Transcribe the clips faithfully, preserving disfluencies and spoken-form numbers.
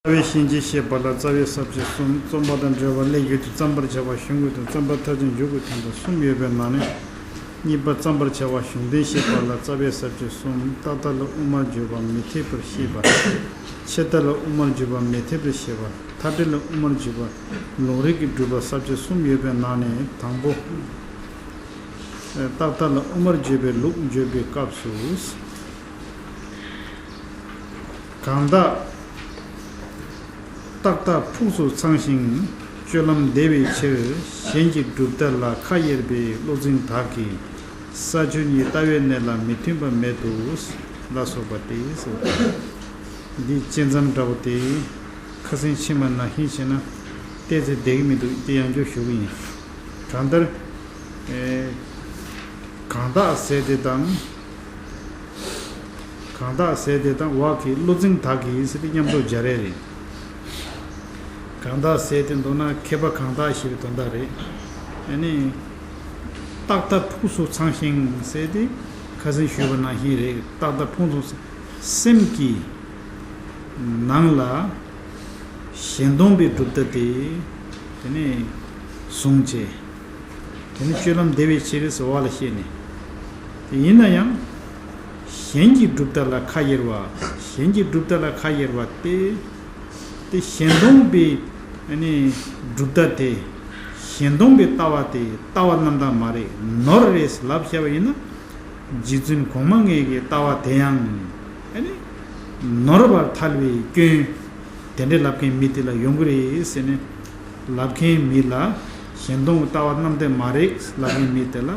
རྩ་བའི་གཞན་གྱིས་ཞེས་པ་ལ་རྩ་བའི་ས་བཅད་གསུམ། རྩོམ་པ་དང་འབྲེལ་བ་ལས་རྒྱུ་དེ་བརྩམ་པར་བྱ་བ་གཞུང་གི་དོན་བརྩམ་པ་མཐར་ཕྱིན་འཇུག་གི་དོན་དུ་གསུམ་ཡོད་པའི་ནང་ནས། གཉིས་པ་བརྩམ་པར་བྱ་བ་གཞུང་དོན་ཞེས་པ་ལ་རྩ་བའི་ས་བཅད་གསུམ། རྟག་མཐའ་ལ་དབུ་མར་བརྗོད་པ་མི་འཐད་པར་བཤད་པ། ཆད་མཐའ་ལ་དབུ་མར་བརྗོད་པ་མི་འཐད་པར་བཤད་པ། མཐའ་བྲལ་ལ་དབུ་མར་བརྗོད་པ། ལུང་རིགས་ཀྱི་སྒྲུབ་པ་ས་བཅད་གསུམ་ཡོད་པའི་ནང་ནས་དང་པོ། རྟག་མཐའ་ལ་དབུ་མར་བརྗོད་པའི་ལུགས་བརྗོད་པའི་སྐབས་སུ། གང་དག་རྟག་མཐའ་ཕུགས་སུ་ཚང་ཞིང་སྤྱོད་ལམ་བདེ་བའི་ཕྱིར། གཞན་གྱི་གྲུབ་མཐའ་ལ་ཁ་གཡེར་བའི་བློ་འཛིན་དག་གིས་ས་ཆོས་གཉིས་ལྟ་བའི་གནད་ལ་མི་མཐུན་པ་མེད་དོ། ལ་སོགས་པ་སྟེ། འདི་བཅད་མཚམས་འདྲ་བོ་སྟེ། ཁ་སང་ཕྱི་མ་ནང་བཞིན་བྱས་ན་ཏོག་ཙམ་བསྡད་ཀྱི་མི་འདུག་དེ་ཡང་བསྐྱར་ཞུ་གི་ཡིན། གང་ལྟར། ཨེ། གང་དག་ཟེར་དེ་དང་། གང་དག་ཟེར་དེ་དང་འོག་གི་བློ་འཛིན་དག་གིས་ཟེར་དེ་མཉམ་དུ་སྦྱར་ཡས་རེད། གང་དག་ཟེར་དེ་མདོར་ན་མཁས་པ་གང་དག་ཞེས་པའི་དོན་དག་རེད། ཨ་ནི། རྟག་མཐའ་ཕུགས་སུ་ཚང་ཞིང་ཟེར་དེ་ཁ་སང་ཞུས་པ་ནང་བཞིན་རེད། རྟག་མཐའ་ཕུགས་སུ་སེམས་ཀྱི་ནང་ལ་གཞན་སྟོང་པའི་གྲུབ་མཐའ་དེ་དེ་ནས་བཟུང་བྱས། དེ་ནི་སྤྱོད་ལམ་བདེ་བའི་ཕྱིར་ཟེར་བ་ལ་བཤད་ནས། དེ་ཡིན་ན་ཡང་། གཞན་གྱི་གྲུབ་མཐའ་ལ་ཁ་གཡེར་བ། གཞན་གྱི་གྲུབ་མཐའ་ལ་ཁ་གཡེར་བ་སྟེ། དེ་གཞན་སྟོང་པའི་ཨ་ནི་གྲུབ་མཐའ་དེ། གཞན་སྟོང་པའི་ལྟ་བ་དེ་ལྟ་བ་རྣམ་དག་མ་རེད། ནོར་རེད་ལབ་བྱས་པ་ཡིན་ན། རྗེ་བཙུན་གོང་མ་ལྔའི་གི་ལྟ་བ་དེ་ཡང་ཨ་ནི་ནོར་བར་ཐལ་བའི་སྐྱོན། དེ་འདྲའི་ལབ་མཁན་མི་དེ་ལ་ཡོང་གི་རེད་ཟེར་ནས། ལབ་མཁན་མི་ལ་གཞན་སྟོང་གི་ལྟ་བ་རྣམ་དག་མ་རེད་ལབ་མཁན་མི་དེ་ལ།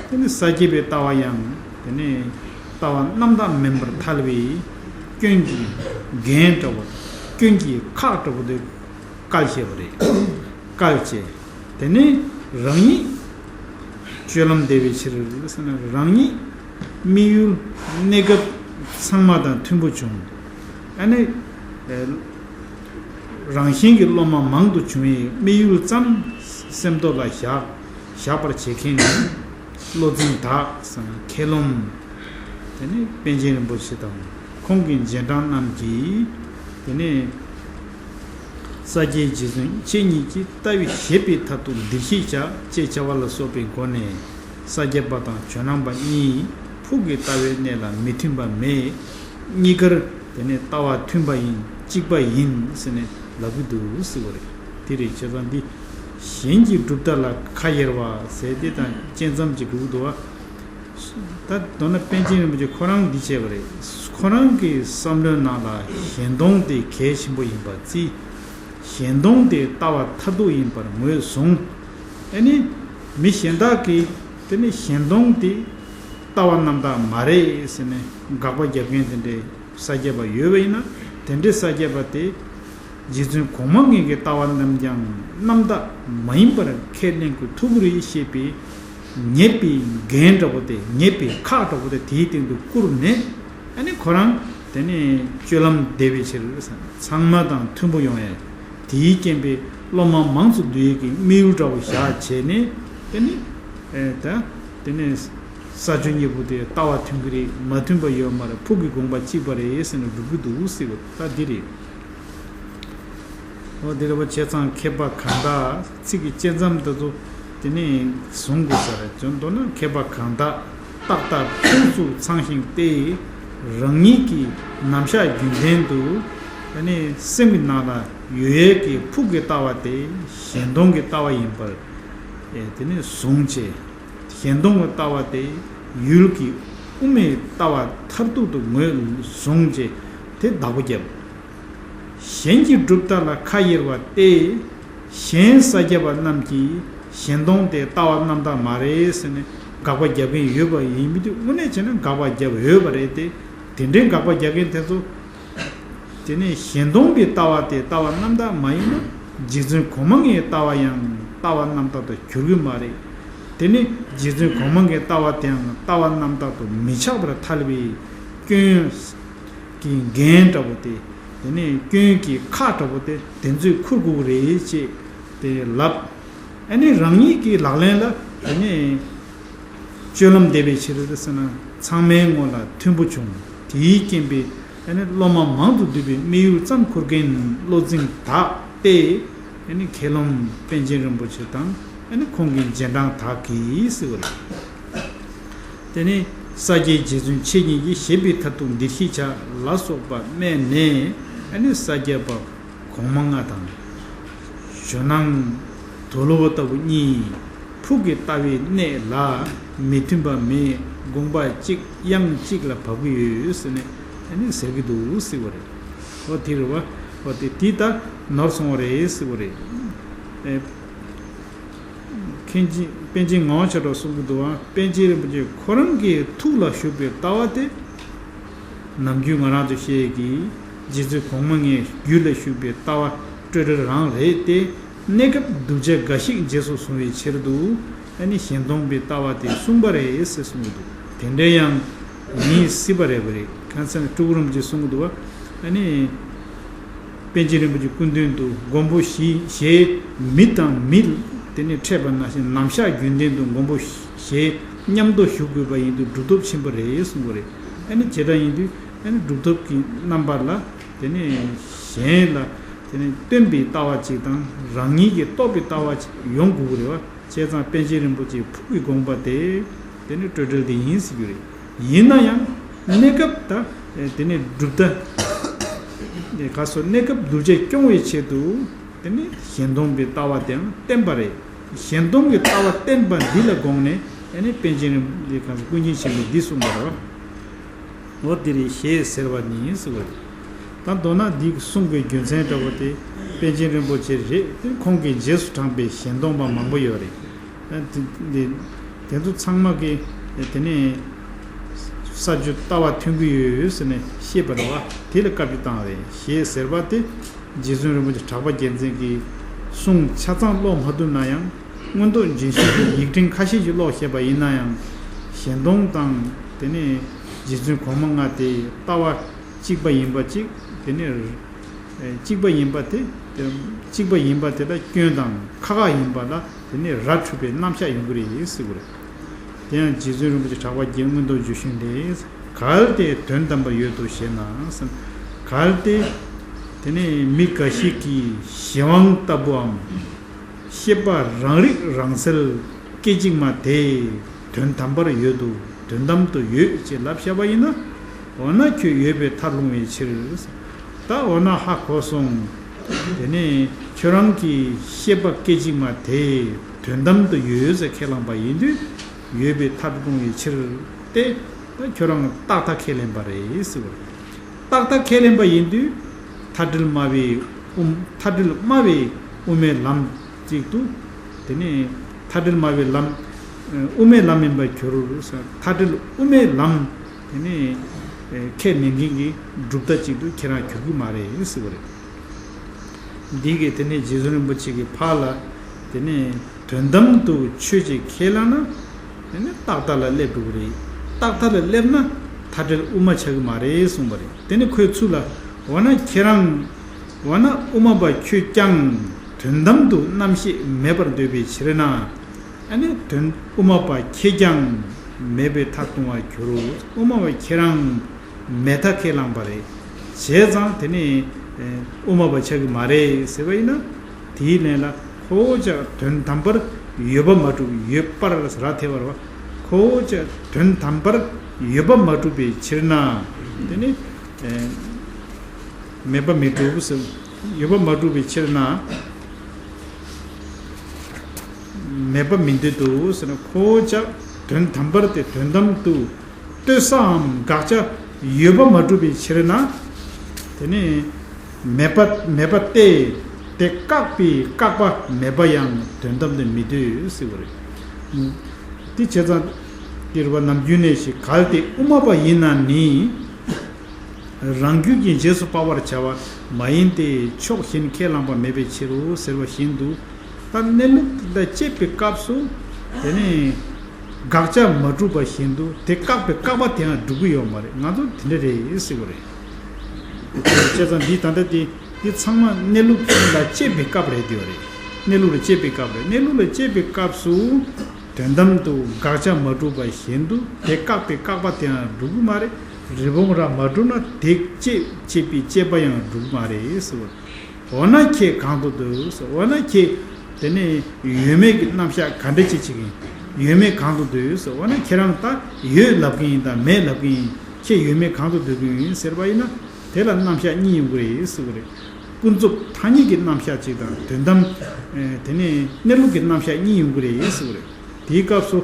དེ་ནི་ས་སྐྱེས་པའི་ལྟ་བ་ཡང་དེ་ནི་ལྟ་བ་རྣམ་དག་མིན་པར་ཐལ་བའི་སྐྱོན་གྱི་རྒྱན་འདྲ་བོ། སྐྱོན་གྱི་ཁག་འདྲ་བོ་དེ་བཀལ་བྱས་པ་རེད། བཀལ་བྱས། དེ་ནི་རང་ཉིད་སྤྱོད་ལམ་བདེ་བའི་ཕྱིར་ཟེར་ན། རང་ཉིད་དམིགས་ཡུལ་གནས་སྐབས་ཚང་མ་དང་མཐུན་པོ་བྱུང་། ཨ་ནི། ཨེ། རང་གཞན་གྱི་སློབ་མ་མང་དུ་བྱུང་བའི་དམིགས་ཡུལ་ཙམ་སེམས་ཐོག་ལ་བཞག་བཞག་པར་བྱེད་མཁན་ནི་བློ་འཛིན་དག་ཟེར་ན་མཁས་རློམ། དེ་ནི་པཎ་ཆེན་རིན་པོ་ཆེ་དང་ཁོང་གི་རྗེས་འབྲང་རྣམས་ཀྱིས་དེ་ནི། ས་སྐྱའི་རྗེ་བཙུན་མཆེད་གཉིས་ཀྱིས་ལྟ་བའི་བཞེད་པའི་མཐར་ཐུག་འདིར་ཤེས་བྱ་ཅེས་བྱ་བ་ལ་སོགས་པའི་སྒོ་ནས་ས་སྐྱ་པ་དང་ཇོ་ནང་པ་གཉིས་ཕུགས་ཀྱི་ལྟ་བའི་གནད་ལ་མི་མཐུན་པ་མེད། གཉིས་ཀར་དེ་ནས་ལྟ་བ་མཐུན་པ་ཡིན། གཅིག་པ་ཡིན་ཟེར་ནས་ལབ་ཀྱི་འདུག་ཟེར་བ་རེད། དེ་རེད། བྱས་ཙང་འདི་གཞན་གྱི་གྲུབ་མཐའ་ལ་ཁ་གཡེར་བ་ཟེར་དེ་དང་བཅད་མཚམས་ཀྱི་འགྲོ་གི་འདུག་བ། ད་མདོར་ན་པཎ་ཆེན་རིན་པོ་ཆེ་ཁོ་རང་འདི་བྱས་པ་རེད། ཁོ་རང་གི་བསམ་བློའི་ནང་ལ་གཞན་སྟོང་དེ་གལ་ཆེན་པོ་ཡིན་པ་བརྩིས། གཞན་སྟོང་དེ་ལྟ་བ་མཐར་ཐུག་ཡིན་པར་ངོས་བཟུང་། ཨ་ནི། མི་གཞན་དག་གིས་དེ་ནི་གཞན་སྟོང་དེ་ལྟ་བ་རྣམ་དག་མ་རེད་ཟེར་ནས་དགག་པ་རྒྱབ་མཁན་དེ་འདྲའི་ས་སྐྱ་པ་ཡོད་པ་ཡིན་ན། དེ་འདྲའི་ས་སྐྱ་པ་དེ། རྗེ་བཙུན་གོང་མ་ལྔའི་གི་ལྟ་བ་རྣམས་ཀྱང་རྣམ་དག་མ་ཡིན་པར་ཁས་ལེན་དགོས་ཐུག་གི་རེད་ཞེས་པའི་ཉེས་པའི་འགན་འདྲ་བོ་དེ། ཉེས་པའི་ཁག་འདྲ་བོ་དེ་དེའི་སྟེང་དུ་བསྐུར་ནས། ཨ་ནི་ཁོ་རང་དེ་ནས་སྤྱོད་ལམ་བདེ་བའི་ཕྱིར་ཚང་མ་དང་མཐུན་པོ་ཡོང་ཡ། དེའི་རྐྱེན་པས་སློབ་མ་མང་དུ་འདུ་ཡས་ཀྱི་དམིགས་ཡུལ་འདྲ་བོ་བཞག་བྱས་ནས། དེ་ནི་ཨེ་ད་དེ་ནས་ས་ཆོས་གཉིས་པོ་དེ་ལྟ་བ་མཐུན་གྱི་རེད། མ་མཐུན་པ་ཡོད་མ་རེད། ཕུགས་ཀྱི་དགོངས་པ་གཅིག་པ་རེད་ཟེར་ནས་སྒྲུབ་ཀྱི་འདུག་ཟེར་བ་ད་འདི་རེད། འོ་དེ་རེད་པ། བྱས་ཙང་མཁས་པ་གང་དག་ཚིག་གི་བཅད་མཚམས་དེ་ཚོ་དེ་ནས་བཟུང་དགོས་ས་རེད། བྱས་མདོར་ན་མཁས་པ་གང་དག་རྟག་མཐའ་ཕུགས་སུ་ཚང་ཞིང་སྟེ། རང་ཉིད་ཀྱི་རྣམ་གཞག་རྒྱུན་ལྡན་དུ་དེ་ནས་སེམས་ཀྱི་ནང་ལ་ཡོད་ཡས་ཀྱི་ཕུགས་ཀྱི་ལྟ་བ་དེ་གཞན་སྟོང་གི་ལྟ་བ་ཡིན་པར་དེ་ནས་བཟུང་བྱས། གཞན་སྟོང་གི་ལྟ་བ་དེ་ཡུལ་གྱི་དབུ་མའི་ལྟ་བ་མཐར་ཐུག་ཏུ་ངོས་བཟུང་བྱས་དེ་བདག་པོ་བརྒྱབ། གཞན་གྱི་གྲུབ་མཐའ་ལ་ཁ་གཡེར་བ་སྟེ། གཞན་ས་སྐྱ་པ་རྣམས་ཀྱིས་གཞན་སྟོང་དེ་ལྟ་བ་རྣམ་དག་མ་རེད་ཟེར་ནས་དགག་པ་རྒྱབ་མཁན་ཡོད་པ་ཡིན་མི་དེ་དངོས་གནས་བྱས་ན་དགག་པ་རྒྱབ་འོས་པ་རེད་དེ། དེ་འདྲའི་དགག་པ་རྒྱབ་མཁན་དེ་ཚོ། དེ་ནས་གཞན་སྟོང་པའི་ལྟ་བ་དེ་ལྟ་བ་རྣམ་དག་མ་ཡིན་ན། རྗེ་བཙུན་གོང་མ་ལྔའི་ལྟ་བ་ཡང་ལྟ་བ་རྣམ་དག་ཏུ་འགྱུར་གྱི་མ་རེད། དེ་ནི་རྗེ་བཙུན་གོང་མ་ལྔའི་ལྟ་བ་དེའང་ལྟ་བ་རྣམ་དག་ཏུ་མི་ཆགས་པར་ཐལ་བའི་སྐྱོན་གྱི་འགན་འདྲ་བོ་དེ། དེ་ནས་སྐྱོན་གྱི་ཁག་འདྲ་བོ་དེ་དེ་ཚོས་འཁུར་དགོས་ཀྱི་རེད་ཅེས་དེ་ལབ། ཨ་ནི་རང་ཉིད་ཀྱི་ལག་ལེན་ལ་དེ་ནས་སྤྱོད་ལམ་བདེ་བའི་ཕྱིར་ཟེར་ན་ཚང་མའི་ངོ་ལ་མཐུན་པོ་བྱུང་། དེའི་རྐྱེན་པས་ ཨ་ནི་སློབ་མ་མང་དུ་འདུས་པའི་དམིགས་ཡུལ་ཙམ་འཁུར་མཁན་བློ་འཛིན་དག་སྟེ། ཨ་ནི་མཁས་རློམ་པཎ་ཆེན་རིན་པོ་ཆེ་དང་ཨ་ནི་ཁོང་གི་རྗེས་འབྲང་དག་གིས་ཟེར་བ་རེད། དེ་ནས་ས་སྐྱའི་རྗེ་བཙུན་ཁྱེད་ཉིད་ཀྱིས་བཞེད་པའི་མཐར་ཐུག་འདིར་གཤེགས་བྱ་ལ་སོགས་པ་སྨྲས་ནས། ཨ་ནི་ས་སྐྱ་པ་གོང་མ་ལྔ་དང་ཇོ་ནང་དོལ་པོ་ལྟ་བུ་གཉིས་ཕུགས་ཀྱི་ལྟ་བའི་གནད་ལ་མི་མཐུན་པ་མེད། དགོངས་པ་གཅིག་དབྱངས་གཅིག་ལ་བབས་ཀྱི་ཡོད་ཟེར་ནས་ཨ་ནི་ཟེར་གྱི་འདུག་ཟེར་བ་རེད། འོ་དེ་རེད་བ། འོ་དེ་དེ་ད་ནོར་སོང་བ་རེད་ཟེར་བ་རེད། ཨེ། མཁན་ཆེན་པཎ་ཆེན་ངག་དབང་ཆོས་གྲགས་གསུང་གི་འདུག་བ། པཎ་ཆེན་རིན་པོ་ཆེ་ཁོ་རང་གི་ཐུགས་ལ་བཞུགས་པའི་ལྟ་བ་དེ། ནམ་རྒྱུན་ང་རང་ཚོ་བཤད་ཀྱི་རྗེ་བཙུན་གོང་མ་ལྔའི་རྒྱུད་ལ་བཞུགས་པའི་ལྟ་བ་སྤྲོས་བྲལ་རང་རེད་དེ། གནས་སྐབས་གདུལ་བྱ་འགའ་ཞིག་རྗེས་སུ་བཟུང་བའི་ཕྱིར་དུ་ཨ་ནི་གཞན་སྟོང་པའི་ལྟ་བ་དེ་གསུངས་པ་རེད་ཟེར་གསུང་གི་འདུག་དེ་འདྲ་ཡང་ཡིན་སྲིད་པ་རེད་པ་རེད། གང་ཟེར་ན་སྤྲུལ་སྐུ་རིན་པོ་ཆེས་གསུང་གི་འདུག་བ། ཨ་ནི། པཎ་ཆེན་རིན་པོ་ཆེ་སྐུ་མདུན་དུ་མགོན་པོ་ཞི་ཞེས་མི་དང་མི་དེ་ནི་འཕྲད་པ་ནང་བཞིན་ནམ་ཞག་རྒྱུན་ལྡན་དུ་མགོན་པོ་ཞེས་མཉམ་དུ་བཞུགས་དགོས་པ་ཡིན་དུས་གྲུབ་ཐོབ་ཆེན་པོ་རེད་གསུངས་པ་རེད། ཨ་ནི་བྱེ་བྲག་ཡིན་དུས་ཨ་ནི་གྲུབ་ཐོབ་ཀྱི་རྣམ་པ་ལ་དེ་ནི་གཞན་ལ་དེ་ནི་སྟོན་པའི་ལྟ་བ་ཅིག་དང་རང་ཉིད་ཀྱིས་རྟོགས་པའི་ལྟ་བ་ཅིག་ཡོང་དགོས་ཀྱི་རེད་བ། བྱས་ཙང་པཎ་ཆེན་རིན་པོ་ཆེའི་ཕུགས་ཀྱི་དགོངས་པ་དེ་དེ་ནི་སྤྲོས་བྲལ་དེ་ཡིན་ཟེར་རྒྱུ་རེད། ཡིན་ན་ཡང་གནས་སྐབས་ད་དེ་ནི་གྲུབ་མཐའ་ག་སོ་གནས་སྐབས་གདུལ་བྱ་སྐྱོང་བའི་ཆེད་དུ་དེ་ནི་གཞན་སྟོང་པའི་ལྟ་བ་དེའང་བསྟན་པ་རེད། གཞན་སྟོང་གི་ལྟ་བ་བསྟན་པ་འདི་ལ་དགོངས་ནས་ཨ་ནི་པཎ་ཆེན་རིན་པོ་ཆེ་གང་ཟེར་ཀུན་མཁྱེན་ཆེན་པོས་འདི་གསུངས་པ་རེད་བ། འོ་དེ་རེད་ཞེས་ཟེར་བ་ནི་ཟེར་བ་རེད། ད་མདོར་ན་འདི་གསུང་གི་རྒྱུ་མཚན་འདྲ་བོ་དེ་པཎ་ཆེན་རིན་པོ་ཆེ་རེད་དེ། ཁོང་གིས་རྗེས་སུ་འབྲངས་པའི་གཞན་སྟོང་པ་མང་པོ་ཡོད་རེད། ཨ་དེ་དེ་དེ་ཚོ་ཚང་མ་གི་དེ་ནས་ས་བཅུ་ལྟ་བ་མཐུན་གྱི་ཡོད་ཟེར་ནས་བཤད་པ་རེད་བ། དེ་ལ་བཀའ་བཀྱོན་བཏང་བ་རེད་ཞེས་ཟེར་བ་དེ། རྗེ་བཙུན་རིན་པོ་ཆེ་གྲགས་པ་རྒྱལ་མཚན་གྱི་གསུང་ཆ་ཚང་ཀློག་མ་ཐུབ་ན་ཡང་། མངོན་རྟོགས་ལྗོན་ཤིང་གི་ཡིག་ཕྲེང་ཁ་ཤས་ཤིག་ཀློག་ཤེས་པ་ཡིན་ན་ཡང་། གཞན་སྟོང་དང་དེ་ནས་རྗེ་བཙུན་གོང་མ་ལྔ་དེ་ལྟ་བ་གཅིག་པ་ཡིན་པ་གཅིག་དེ་ནས་གཅིག་པ་ཡིན་པ་དེ་དེ་གཅིག་པ་ཡིན་པ་དེ་ལ་སྐྱོན་དང་ཁ་ཁ་ཡིན་པ་ལ་དེ་ནས་ར་འཕྲོད་པའི་རྣམ་གཞག་ཡོང་གི་རེད་ཟེར་གྱི་རེད། དེ་ཡང་རྗེ་བཙུན་རིན་པོ་ཆེ་གྲགས་པ་རྒྱལ་མངོན་རྟོགས་ལྗོན་ཤིང་ལས། གལ་ཏེ་དོན་དམ་པར་ཡོད་དོ་ཞེ་ན། གལ་ཏེ་དེ་ནས་མི་འགའ་ཞིག་གིས་གཞན་དབང་ལྟ་བུའམ། ཤེས་པ་རང་རིག་རང་གསལ་སྐད་ཅིག་མ་དེ་དོན་དམ་པར་ཡོད་དོ། དོན་དམ་དུ་ཡོད་ཅེས་ལབ་བཞག་པ་ཡིན་ན། འོ་ན་ཁྱོད་ཡོད་པའི་མཐར་ལྷུང་བའི་ཕྱིར། ད་འོ་ན་ཧ་གོ་སོང་། དེ་ནས་ཁྱོད་རང་གི་ཤེས་པ་སྐད་ཅིག་མ་དེ་དོན་དམ་དུ་ཡོད་ཟེར་ཁས་བླངས་པ་ཡིན་དུས་ཡོད་པའི་མཐར་ལྷུང་བའི་ཕྱིར་ཏེ། ད་ཁྱོད་རང་རྟག་མཐའ་ཁས་ལེན་པ་རེད་ཟེར་བ་རེད། རྟག་མཐའ་ཁས་ལེན་པ་ཡིན་དུས་མཐའ་བྲལ་སྨྲ་བའི་དབུ་མཐའ་བྲལ་སྨྲ་བའི་དབུ་མའི་ལམ་གཅིག་ཏུ། དེ་ནས་མཐའ་བྲལ་སྨྲ་བའི་ལམ་དབུ་མའི་ལམ་ཡིན་པར་གྱུར། མཐའ་བྲལ་དབུ་མའི་ལམ་དེ་ནས་ཁས་མི་འགེངས་ཀྱི་གྲུབ་མཐའ་གཅིག་ཏུ་ཁྱེད་རང་གྱུར་གྱི་མ་རེད་ཟེར་བ་རེད། འདི་གིས་དེ་ནས་རྗེ་བཙུན་རིན་པོ་ཆེ་གིས་ཕར་ལ་དེ་ནས་དོན་དམ་དུ་ཆོས་ཅིག་ཁས་བླངས་ན་དེ་ནས་རྟག་མཐའ་ལ་སླེབས་འགྲོ་གི་རེད། རྟག་མཐའ་ལ་སླེབས་ན་མཐའ་བྲལ་དབུ་མ་ཆགས་ཀྱི་མ་རེད་གསུངས་པ་རེད། དེ་ནས་ཁོས་ཚུར་ལ་འོ་ན་ཁྱེད་རང་འོ་ན་དབུ་མ་པ་ཁྱོད་ཀྱང་དོན་དམ་དུ་རྣམ་ཤེས་མེད་པར་འདོད་པའི་ཕྱིར་ན། ཨ་ནི་དོན་དབུ་མ་པ་ཁྱེད་ཀྱང་མེད་པའི་མཐར་ལྟུང་བར་འགྱུར། དབུ་མ་པ་ཁྱེད་རང་མེད་མཐའ་ཁས་བླངས་པ་རེད། བྱས་ཙང་དེ་ནི་དབུ་མ་པ་ཆགས་ཀྱི་མ་རེད་ཟེར་བ་ཡིན་ན། དེའི་ལན་ལ་ཁོ་བོ་ཅག་དོན་དམ་པར་ཡོད་པ་མ་གྲུབ། ཡོད་པར་ར་ཐལ་བ་རེད་བ། ཁོ་བོ་ཅག་དོན་དམ་པར་ཡོད་པ་མ་གྲུབ་པའི་ཕྱིར་ན། དེ་ནི་མེད་པ་མི་འགྲུབ་ཟེར། ཡོད་པ་མ་གྲུབ་པའི་ཕྱིར་ན། མེད་པ་མི་འདོད་དོ་ཟེར་ན། ཁོ་བོ་ཅག་དོན་དམ་པར་དེ་དོན་དམ་དུ་ལྟོས་སའམ་དགག་བྱ་ཡོད་པ་མ་གྲུབ་པའི་ཕྱིར་ན། དེ་ནི་མེད་པ་མེད་པ་སྟེ། དེ་བཀག་པའི་བཀག་པ་མེད་པ་ཡང་དོན་དམ་དུ་མི་འདོད་ཟེར་བ་རེད། དེ་བྱས་ཙང་དེ་རུ་བ་ནམ་རྒྱུན་ནས་ཤིག་གལ་ཏེ་དབུ་མ་པ་ཡིན་ན་ནི། རང་རྒྱུད་ཀྱི་རྗེས་སུ་དཔག་པར་བྱ་བ་མ་ཡིན་ཏེ་ཕྱོགས་གཞན་ཁས་བླངས་པ་མེད་པའི་ཕྱིར་རོ་ཟེར་བ་བཞིན་དུ། ད་གནས་ལུགས་དེ་དང་བཅས་པའི་སྐབས་སུ་དེ་ནི་དགག་བྱ་མ་གྲུབ་པ་བཞིན་དུ་དེ་བཀག་པའི་བཀག་པ་དེའང་འགྲུབ་ཀྱི་ཡོད་མ་རེད། ང་ཚོ་དེ་འདྲ་རེད་ཟེར་བ་རེད། བྱས་ཙང་འདི་ད་ལྟ་དེ་འདི་ཚང་མ་གནས་ལུགས་དང་བཅས་པའི་སྐབས་རེད་དེ་བ་རེད། གནས་ལུགས་ལ་བཅས་པའི་སྐབས་རེད། གནས་ལུགས་ལ་བཅས་པའི་སྐབས་སུ། དོན་དམ་དུ་དགག་བྱ་མ་གྲུབ་པ་བཞིན་དུ་དེ་བཀག་པའི་བཀག་པ་དེའང་འགྲུབ་ཀྱི་མ་རེད། རི་བོང་རྭ་མ་བསྒྲུབས་ན། དེ་སྐྱེད་བྱེད་པའི་སྐྱེས་པ་ཡང་འགྲུབ་མ་རེད་ཟེར་བ། འོ་ན་ཁྱེད་གང་དུ་འདུག་ཟེར། འོ་ན་ཁྱེད་དེ་ནས་ཡོད་མེད་ཀྱི་རྣམ་གཞག་ག་འདྲ་ཅིག་བྱེད་ཀྱི་ཡིན། ཡོད་མེད་གང་དུ་འདུག་ཟེར། འོ་ན་ཁྱེད་རང་ད་ཡོད་ལབ་ཀྱི་ཡིན་དང་མེད་ལབ་ཀྱི་ཡིན། ཁྱེད་ཡོད་མེད་གང་དུ་འདུག་གི་ཡིན་ཟེར་བ་ཡིན་ན། དེ་ལ་རྣམ་གཞག་གཉིས་ཡོང་གི་རེད་ཟེར་བ་རེད། ཀུན་རྫོབ་ཐ་སྙད་ཀྱི་རྣམ་གཞག་ཅིག་དང་། དོན་དམ་དེ་ནས་གནས་ལུགས་ཀྱི་རྣམ་གཞག་གཉིས་ཡོང་གི་རེད་ཟེར་བ་རེད། དེའི་སྐབས་སུ་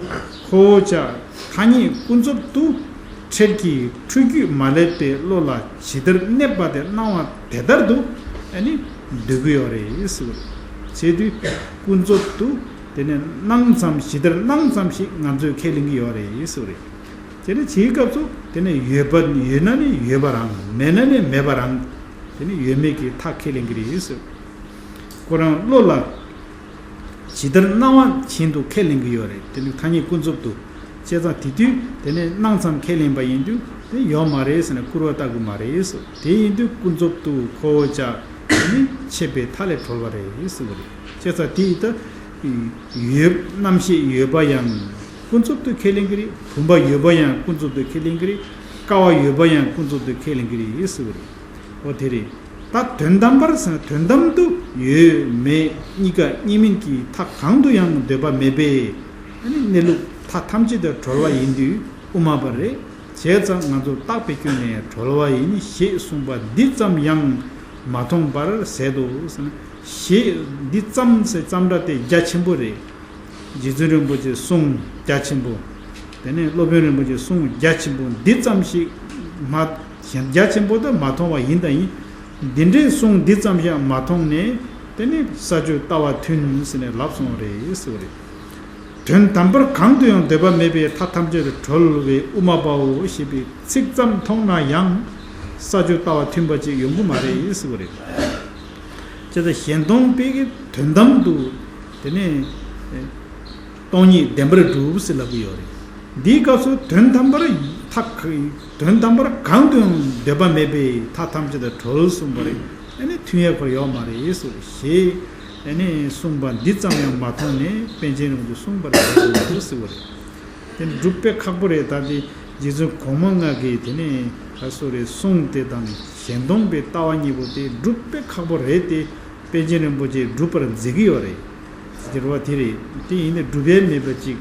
ཁོ་བོ་ཅག་ཐ་སྙད་ཀུན་རྫོབ་ཏུ་འཕྲལ་གྱི་འཁྲུལ་རྒྱུས་མ་སླེབས་པའི་བློ་ལ་ཇི་ལྟར་གནས་པ་དེ་སྣང་བ་དེ་ལྟར་དུ་ཨ་ནི་འདོད་ཀྱི་ཡོད་རེད་ཟེར་བ་རེད། བྱས་དུས་ཀུན་རྫོབ་ཏུ་དེ་ནས་སྣང་ཙམ་ཇི་ལྟར་སྣང་ཙམ་ཞིག་ང་ཚོས་ཁས་ལེན་གྱི་ཡོད་རེད་ཟེར་བ་རེད། དེ་ནས་བྱེད་སྐབས་སུ་དེ་ནས་ཡོད་པ་ཡོད་ན་ནི་ཡོད་པ་རང་། མེད་ན་ནི་མེད་པ་རང་། དེ་ནི་ཡོད་མེད་ཀྱི་མཐའ་ཁས་ལེན་གྱི་རེད་ཟེར། ཁོ་རང་བློ་ལ་ཇི་ལྟར་སྣང་བ་བཞིན་དུ་ཁས་ལེན་གྱི་ཡོད་རེད། དེ་ནི་ཐ་སྙད་ཀུན་རྫོབ་ཏུ། བྱས་ཙང་དེ་དུས་དེ་ནི་སྣང་ཙམ་ཁས་ལེན་པ་ཡིན་དུས་དེ་ཡོད་མ་རེད་ཟེར་ནས་སྐུར་བ་བཏགས་ཀྱི་མ་རེད་ཟེར། དེ་ཡིན་དུས་ཀུན་རྫོབ་ཏུ་ཁོ་བོ་ཅག་དེ་ནི་ཆད་པའི་མཐའ་ལས་གྲོལ་བ་རེད་ཟེར་བ་རེད། བྱས་ཙང་དེ་ཡིན་ད་ཡོད། རྣམ་ཤེས་ཡོད་པ་ཡང་ཀུན་རྫོབ་ཏུ་ཁས་ལེན་གྱི་རེད། བུམ་པ་ཡོད་པ་ཡང་ཀུན་རྫོབ་ཏུ་ཁས་ལེན་གྱི་རེད། ཀ་བ་ཡོད་པ་ཡང་ཀུན་རྫོབ་ཏུ་ཁས་ལེན་གྱི་རེད་ཟེར་བ་རེད། འོ་དེ་རེད། ད་དོན་དམ་པར་ཟེར་ན་དོན་དམ་དུ་ཡོད་མེད་གཉིས་ཀ་གཉིས་མིན་གྱི་མཐའ་གང་དུ་ཡང་འདོད་པ་མེད་པས། ཨ་ནི་གནས་ལུགས་མཐའ་ཐམས་ཅད་དུ་གྲོལ་བ་ཡིན་དུས་དབུ་མ་པ་རེད། བྱས་ཙང་ང་ཚོ་རྟག་པའི་སྐྱོན་ནས་གྲོལ་བ་ཡིན་ཞེས་གསུངས་པ་འདི་ཙམ་ཡང་མ་མཐོང་བར་ཟད་དོ་ཟེར་ན། ཞེས་འདི་ཙམ་ཟེར་ཙམ་སྒྲ་དེ་རྒྱ་ཆེན་པོ་རེད། རྗེ་བཙུན་རིན་པོ་ཆེའི་གསུང་རྒྱ་ཆེན་པོ། དེ་ནས་སློབ་དཔོན་རིན་པོ་ཆེའི་གསུང་རྒྱ་ཆེན་པོ་འདི་ཙམ་ཞིག་མ། གཞན་རྒྱ་ཆེན་པོ་དེ་མ་མཐོང་བ་ཡིན་དང་ཡིན། འདི་འདྲའི་གསུང་འདི་ཙམ་ཞིག་མ་མཐོང་ནས། དེ་ནི་ས་བཅུ་ལྟ་བ་མཐུན་ཟེར་ནས་ལབ་སོང་བ་རེད་ཟེར་བ་རེད། དོན་དམ་པར་གང་དུ་ཡང་འདོད་པ་མེད་པའི་མཐའ་ཐམས་ཅད་དུ་གྲོལ་བའི་དབུ་མ་པའོ་ཞེས་པའི་ཚིག་ཙམ་མཐོང་ན་ཡང་ས་བཅུ་ལྟ་བ་མཐུན་པ་ཅིག་ཡོང་གི་མ་རེད་ཟེར་བ་རེད། ཇི་ལྟར་གཞན་སྟོང་པའི་དོན་དམ་དུ་དེ་ནས་སྟོང་ཉིད་བདེན་པར་གྲུབ་ཟེར་ལབ་ཀྱི་ཡོད་རེད། འདིའི་སྐབས་སུ་དོན་དམ་པར་མཐའ། དོན་དམ་པར་གང་དུ་ཡང་འདོད་པ་མེད་པའི་མཐའ་ཐམས་ཅད་དུ་གྲོལ་གསུངས་པ་རེད། ཨ་ནི་མཐུན་ཡས་ཁོར་ཡོད་མ་རེད་ཟེར་ཞེས་ཨ་ནི་གསུངས་པ་འདི་ཙམ་ཡང་མ་མཐོང་ནས་པཎ་ཆེན་རིན་པོ་ཆེས་གསུངས་པ་རེད་ཟེར་བ་རེད། དེ་ནི་སྒྲུབ་དཔེ་ཁག་པོ་རེད། ད་དེ་རྗེ་བཙུན་གོང་མ་ལྔ་གིས་དེ་ནས་ད་སོ་རེ་གསུངས་དེ་དང་གཞན་སྟོང་པའི་ལྟ་བ་གཉིས་པོ་དེ་སྒྲུབ་དཔེ་ཁག་པོ་རེད་དེ། པཎ་ཆེན་རིན་པོ་ཆེས་སྒྲུབ་པར་མཛད་ཀྱི་ཡོད་རེད། ཟེར་བ་དེ་རེད། དེ་ཡིན་ནའི་སྒྲུབ་ཡས་མེད་པ་ཅིག་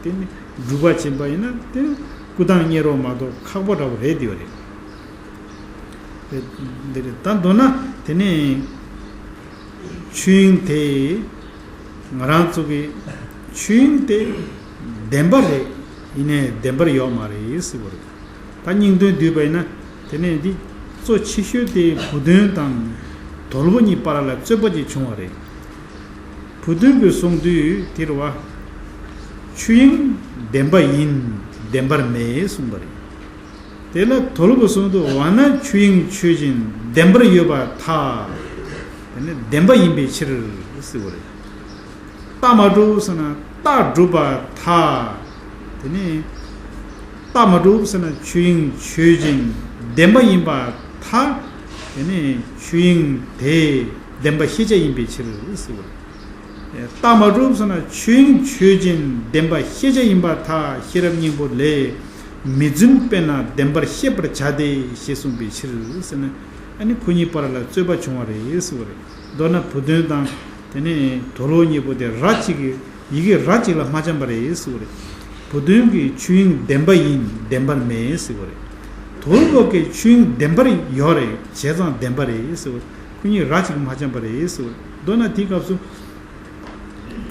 དེ་ནི་སྒྲུབ་པ་བྱེད་པ་ཡིན་ན་དེ་ནི་སྐུ་ཐང་གཉེར་རོགས་མ་གཏོགས་ཁག་པོ་འདྲ་བོ་རེད་དེ་བ་རེད། དེ་རེད། ད་མདོར་ན་དེ་ནི་ཆོས་དབྱིངས་དེ་ང་རང་ཚོ་གི་ཆོས་དབྱིངས་དེ་བདེན་པ་རེད། ཡིན་ནའི་བདེན་པར་ཡོད་མ་རེད་ཟེར་བ་རེད། ད་སྙིང་དོན་བསྡུས་པ་ཡིན་ན། དེ་ནས་འདི་གཙོ་ཆེ་ཤོས་དེ་བུ་སྟོན་དང་དོལ་པོ་གཉིས་བར་ལ་རྩོད་པ་ཅིག་བྱུང་བ་རེད། བུ་སྟོན་གྱིས་གསུངས་དུས་དེ་རེད་བ། ཆོས་དབྱིངས་བདེན་པ་ཡིན། བདེན་པར་མེད་གསུངས་པ་རེད། དེ་ལ་དོལ་པོས་གསུངས་དུས་འོ་ན་ཆོས་དབྱིངས་ཆོས་ཅན་བདེན་པར་ཡོད་པར་ཐལ། དེ་ནི་བདེན་པ་ཡིན་པའི་ཕྱིར་ཟེར་བ་རེད། རྟགས་མ་གྲུབ་ཟེར་ན་རྟགས་གྲུབ་པར་ཐལ། དེ་ནི་རྟགས་མ་གྲུབ་ཟེར་ན་ཆོས་དབྱིངས་ཆོས་ཅན་བདེན་པ་ཡིན་པར་ཐལ། དེ་ནི་ཆོས་དབྱིངས་དེ་བདེན་པ་ཤེས་བྱ་ཡིན་པའི་ཕྱིར་ཟེར་བ་རེད། རྟགས་མ་གྲུབ་ཟེར་ན་ཆོས་དབྱིངས་ཆོས་ཅན་བདེན་པ་ཤེས་བྱ་ཡིན་པར་ཐལ། ཤེས་རབ་སྙིང་པོ་ལས། མི་རྫུན་དཔེར་ན་བདེན་པར་ཤེས་པར་བྱ་སྟེ་ཞེས་གསུངས་པའི་ཕྱིར་ཟེར་ན། ཨ་ནི་ཁོ་གཉིས་བར་ལ་རྩོད་པ་བྱུང་བ་རེད་ཟེར་བ་རེད། མདོར་ན་བུ་སྟོན་དང་དེ་ནས་དོལ་པོ་གཉིས་པོ་དེ་ར་གཅིག་གི་ཡི་གེ་ར་གཅིག་ལ་མ་འཆམ་པ་རེད་ཟེར་བ་རེད། བུ་སྟོན་གྱིས་ཆོས་དབྱིངས་བདེན་པ་ཡིན། བདེན་པར་མེད་ཟེར་བ་རེད། དོལ་པོ་གིས་ཆོས་དབྱིངས་བདེན་པར་ཡོད་རེད། བྱས་ཙང་བདེན་པ་རེད་ཟེར་བ་རེད། ཁོ་གཉིས་ར་གཅིག་མ་འཆམ་པ་རེད་ཟེར་བ་རེད། མདོར་ན་དེའི་སྐབས་སུ།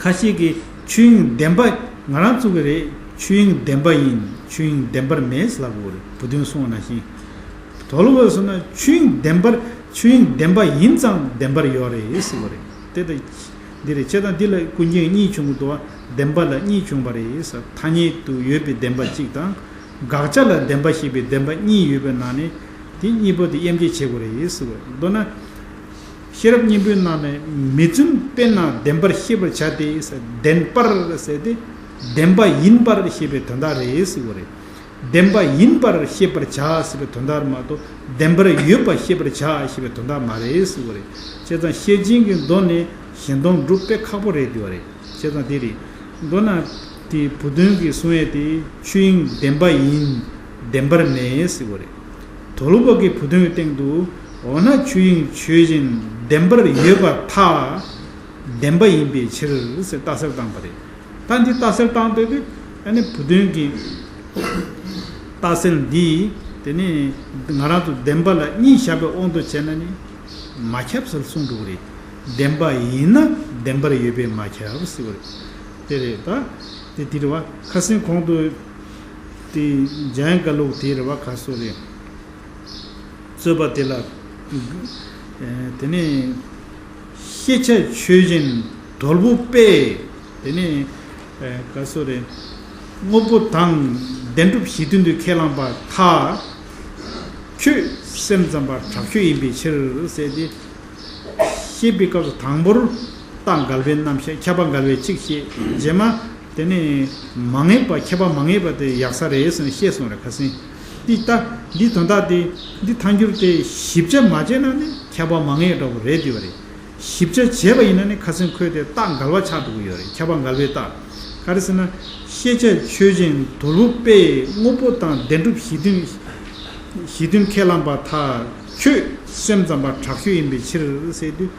ཁ་ཤས་ཀྱིས་ཆོས་དབྱིངས་བདེན་པ་ང་རང་ཚོ་གི་རེད། ཆོས་དབྱིངས་བདེན་པ་ཡིན། ཆོས་དབྱིངས་བདེན་པར་མེད་ལབ་དགོས་རེད། བུ་སྟོན་གསུངས་པ་ནང་བཞིན། དོལ་པོས་གསུངས་ན་ཆོས་དབྱིངས་བདེན་པར། ཆོས་དབྱིངས་བདེན་པ་ཡིན་ཙང་བདེན་པར་ཡོད་རེད་ཟེར་བ་རེད། དེ་ལྟ་འདི་རེད། བྱས་ཙང་འདི་ལ་ཀུན་མཁྱེན་གཉིས་བྱུང་གི་འདུག་བ། བདེན་པ་ལ་གཉིས་བྱུང་བ་རེད་ཟེར། ཐ་སྙད་དུ་ཡོད་པའི་བདེན་པ་གཅིག་དང་། དགག་བྱ་ལ་བདེན་པ་ཞེས་པའི་བདེན་པ་གཉིས་ཡོད་པའི་ནང་ནས་དེ་གཉིས་པོ་དེ་དབྱེ་འབྱེད་བྱེད་དགོས་རེད་ཟེར་བ་རེད། མདོར་ན། ཤེས་རབ་སྙིང་པོའི་ནང་ནས་མི་རྫུན་དཔེར་ན་བདེན་པར་ཤེས་པར་བྱ་སྟེ་ཟེར། བདེན་པར་ཟེར་ཏེ་བདེན་པ་ཡིན་པར་ཤེས་པའི་དོན་དག་རེད་ཟེར་བ་རེད། བདེན་པ་ཡིན་པར་ཤེས་པར་བྱ་ཟེར་བའི་དོན་དག་མ་གཏོགས་བདེན་པར་ཡོད་པ་ཤེས་པར་བྱ་ཞེས་པའི་དོན་དག་མ་རེད་ཟེར་བ་རེད། བྱས་ཙང་ཤེར་ཕྱིན་གྱི་མདོ་ནས་གཞན་སྟོང་སྒྲུབ་དཔེ་ཁག་པོ་རེད་འདུག་བ་རེད། བྱས་ཙང་དེ་རེད། མདོར་ན་དེ་བུ་སྟོན་གྱིས་གསུང་ཡས་དེ་ཆོས་དབྱིངས་བདེན་པ་ཡིན། བདེན་པར་མེད་ཟེར་བ་རེད། དོལ་པོ་གི་བུ་སྟོན་སྟེང་དུ་འོ་ན་ཆོས་དབྱིངས་ཆོས་ཅན་བདེན་པར་ཡོད་པར་ཐལ། བདེན་པ་ཡིན་པའི་ཕྱིར་ཟེར་རྟགས་གསལ་བཏང་པ་རེད། ད་འདི་རྟགས་གསལ་བཏང་འདོད་དུས་ཨ་ནི་བུ་སྟོན་གྱི་རྟགས་གསལ་འདི་དེ་ནི་ང་རང་ཚོ་བདེན་པ་ལ་གཉིས་བཞག་པའི་དབང་དུ་བྱས་ན་ནི་མ་ཁྱབ་ཟེར་གསུངས་འགྲོ་གི་རེད། བདེན་པ་ཡིན་ན་བདེན་པར་ཡོད་པས་མ་ཁྱབ་ཟེར་བ་རེད། དེ་རེད་ད། དེ་དེ་རེད་བ། ཁ་སང་གོང་དུ་དེ་འཇམ་དབྱངས་བཀའ་ལུགས་དེ་རེད་བ། ག་སོ་རེད། རྩོད་པ་དེ་ལ། དེ་ནས་ཤེས་བྱ་ཆོས་ཅན་དོལ་པོ་པས། དེ་ནས་ག་སོ་རེད། དངོས་པོ་དང་བདེན་གྲུབ་གཞི་མཐུན་དུ་ཁས་བླངས་པར་ཐལ། ཁྱོད་སེམས་ཙམ་པ་དྲག་ཤོས་ཡིན་པའི་ཕྱིར་ཟེར་ཏེ། བཤད་པའི་སྐབས་སུ་དང་པོར་རྟགས་འགལ་བའི་རྣམ་གཞག་ཁྱབ་པ་འགལ་བའི་གཅིག་བཤད། རྗེས་མ་དེ་ནས་མ་ངེས་པ་ཁྱབ་པ་མ་ངེས་པ་དེ་ཡག་ས་རེད་ཟེར་ནས་བཤད་སོང་རེད། ཁ་སང་འདི་ལྟ་འདི་དོན་དག་དེ་འདི་ཐལ་འགྱུར་དེ་ཞིབ་ཆ་མ་བྱས་ན་ནི་ཁྱབ་པ་མ་ངེས་འདྲ་བོ་རེད་འདུག་པ་རེད། ཞིབ་ཆ་བྱས་པ་ཡིན་ན་ནི་ཁ་སང་ཁོས་དེ་རྟགས་འགལ་བ་ཆགས་འགྲོ་གི་ཡོད་རེད། ཁྱབ་པ་འགལ་བའི་རྟགས། ག་རེ་ཟེར་ན། ཤེས་བྱ་ཆོས་ཅན་དོལ་པོ་པས་དངོས་པོ་དང་བདེན་གྲུབ་གཞི་མཐུན། གཞི་མཐུན་ཁས་བླངས་པར་ཐལ། ཁྱོད་སེམས་ཙམ་པ་དྲག་ཤོས་ཡིན་པའི་ཕྱིར་ཟེར་དུས།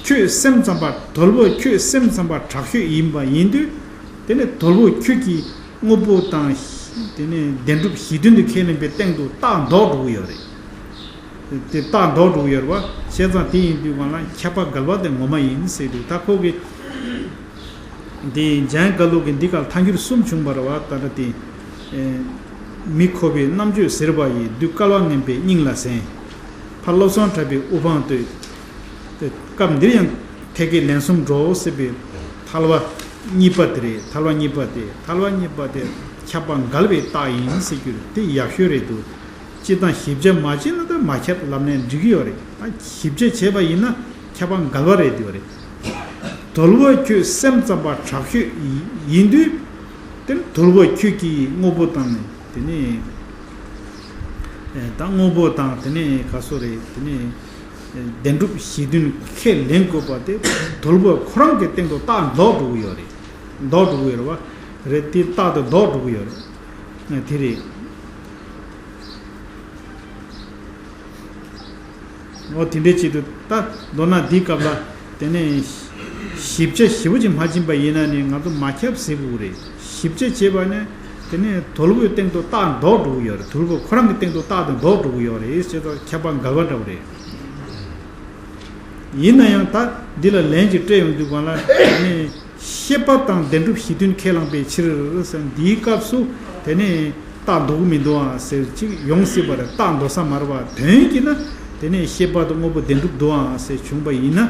ཁྱོད་སེམས་ཙམ་པ་དོལ་པོ་ཁྱོད་སེམས་ཙམ་པ་དྲག་ཤོས་ཡིན་པ་ཡིན་དུས། དེ་ནས་དོལ་པོ་ཁྱོད་ཀྱིས་དངོས་པོ་དང་། དེ་ནས་བདེན་གྲུབ་གཞི་མཐུན་དུ་ཁས་ལེན་པའི་སྟེང་དུ་རྟགས་འདོགས་འགྲོ་གི་ཡོད་རེད། དེ་རྟགས་འདོགས་འགྲོ་གི་ཡོད་རེད་བ། བྱས་ཙང་དེ་ཡིན་དུས་གང་ལ་ཁྱབ་པ་འགལ་བ་དེ་ངོ་མ་ཡིན་ཟེར་དུས་ད་ཁོ་གི། དེ་འཇམ་དབྱངས་བཀའ་ལུགས་ཀྱི་འདི་གར་ཐལ་འགྱུར་གསུམ་བྱུང་བ་རེད་བ། ད་ལྟ་དེ། མི་ཁོ་པའི་རྣམ་དཔྱོད་ཟེར་བ་ཡིས། བདུད་བསྐལ་པ་ངན་པའི་སྙིང་ལ་ཟིན། ཕར་བློ་བཟང་གྲགས་པའི་དབུ་འཕང་བསྟོད། དེ་སྐབས་འདིར་ཡང་ཐད་ཀའི་ལན་གསུམ་འགྲོ་ཟེར་བའི་ཐལ་བ་གཉིས་པ་དེ་རེད། ཐལ་བ་གཉིས་པ་དེ་ཐལ་བ་གཉིས་པ་དེ་ཁྱབ་པ་འགལ་བའི་རྟགས་ཡིན་ཟེར་རྒྱུ་དེ་ཡག་ཤོས་རེད་འདུག་སྤྱིར་བཏང་ཞིབ་ཆ་མ་བྱས་ན་ད་མ་ཁྱབ་ལབ་ནས་འགྲིག་གི་ཡོད་རེད། ད་ཞིབ་ཆ་བྱས་པ་ཡིན་ན་ཁྱབ་པ་འགལ་བ་རེད་འདུག་རེད། དོལ་པོ་ཁྱོད་སེམས་ཙམ་པ་དྲག་ཤོས་ཡིན་དུས། དེ་ནི་དོལ་པོ་ཁྱོད་ཀྱིས་དངོས་པོ་དང་དེ་ནི། ད་དངོས་པོ་དང་དེ་ནི་ག་སོ་རེད། དེ་ནི། བདེན་གྲུབ་གཞི་མཐུན་ཁས་ལེན་དགོས་པ་དེ་དོལ་པོ་ཁོ་རང་གི་སྟེང་དུ་རྟགས་འདོགས་འགྲོ་གི་ཡོད་རེད། འདོགས་འགྲོ་གི་ཡོད་རེད་བ། རེད་དེ་རྟགས་དེ་འདོགས་འགྲོ་གི་ཡོད་རེད། དེ་རེད། འོ་དེ་འདྲའི་ཆེད་དུ་ད་མདོར་ན་འདིའི་སྐབས་ལ་དེ་ནས་ཞིབ་ཆ་ཞིབ་པོ་ཅིག་མ་ཕྱིན་པ་ཡིན་ན་ནི་ང་ཚོ་མ་ཁྱབ་ཟེར་དགོས་རེད། ཞིབ་ཆ་བྱས་པ་ནི་དེ་ནས་དོལ་པོའི་སྟེང་དུ་རྟགས་འདོགས་འགྲོ་གི་ཡོད་རེད། དོལ་པོ་ཁོ་རང་གི་སྟེང་དུ་རྟགས་དེ་འདོགས་འགྲོ་གི་ཡོད་རེད་ཟེར་ཙང་ཁྱབ་པ་འགལ་བ་འདྲ་བོ་རེད། ཡིན་ན་ཡང་ད་འདི་ལ་ལན་ཅིག་སྤྲད་ཡོང་དུས་གང་ལ་དེ་ནས། ཤེས་པ་དང་བདེན་གྲུབ་གཞི་མཐུན་ཁས་བླངས་པའི་ཕྱིར་ཟེར་འདིའི་སྐབས་སུ་དེ་ནས་རྟགས་འདོགས་མི་འདུག་ཨང་ཟེར་ཅིག་ཡོང་སྲིད་པ་རེད། རྟགས་འདོགས་ས་མ་རེད་བ། དོན་གྱིས་ན་དེ་ནས་ཤེས་པ་དང་དངོས་པོ་བདེན་གྲུབ་འདུག་ཨང་ཟེར་བྱུང་བ་ཡིན་ན།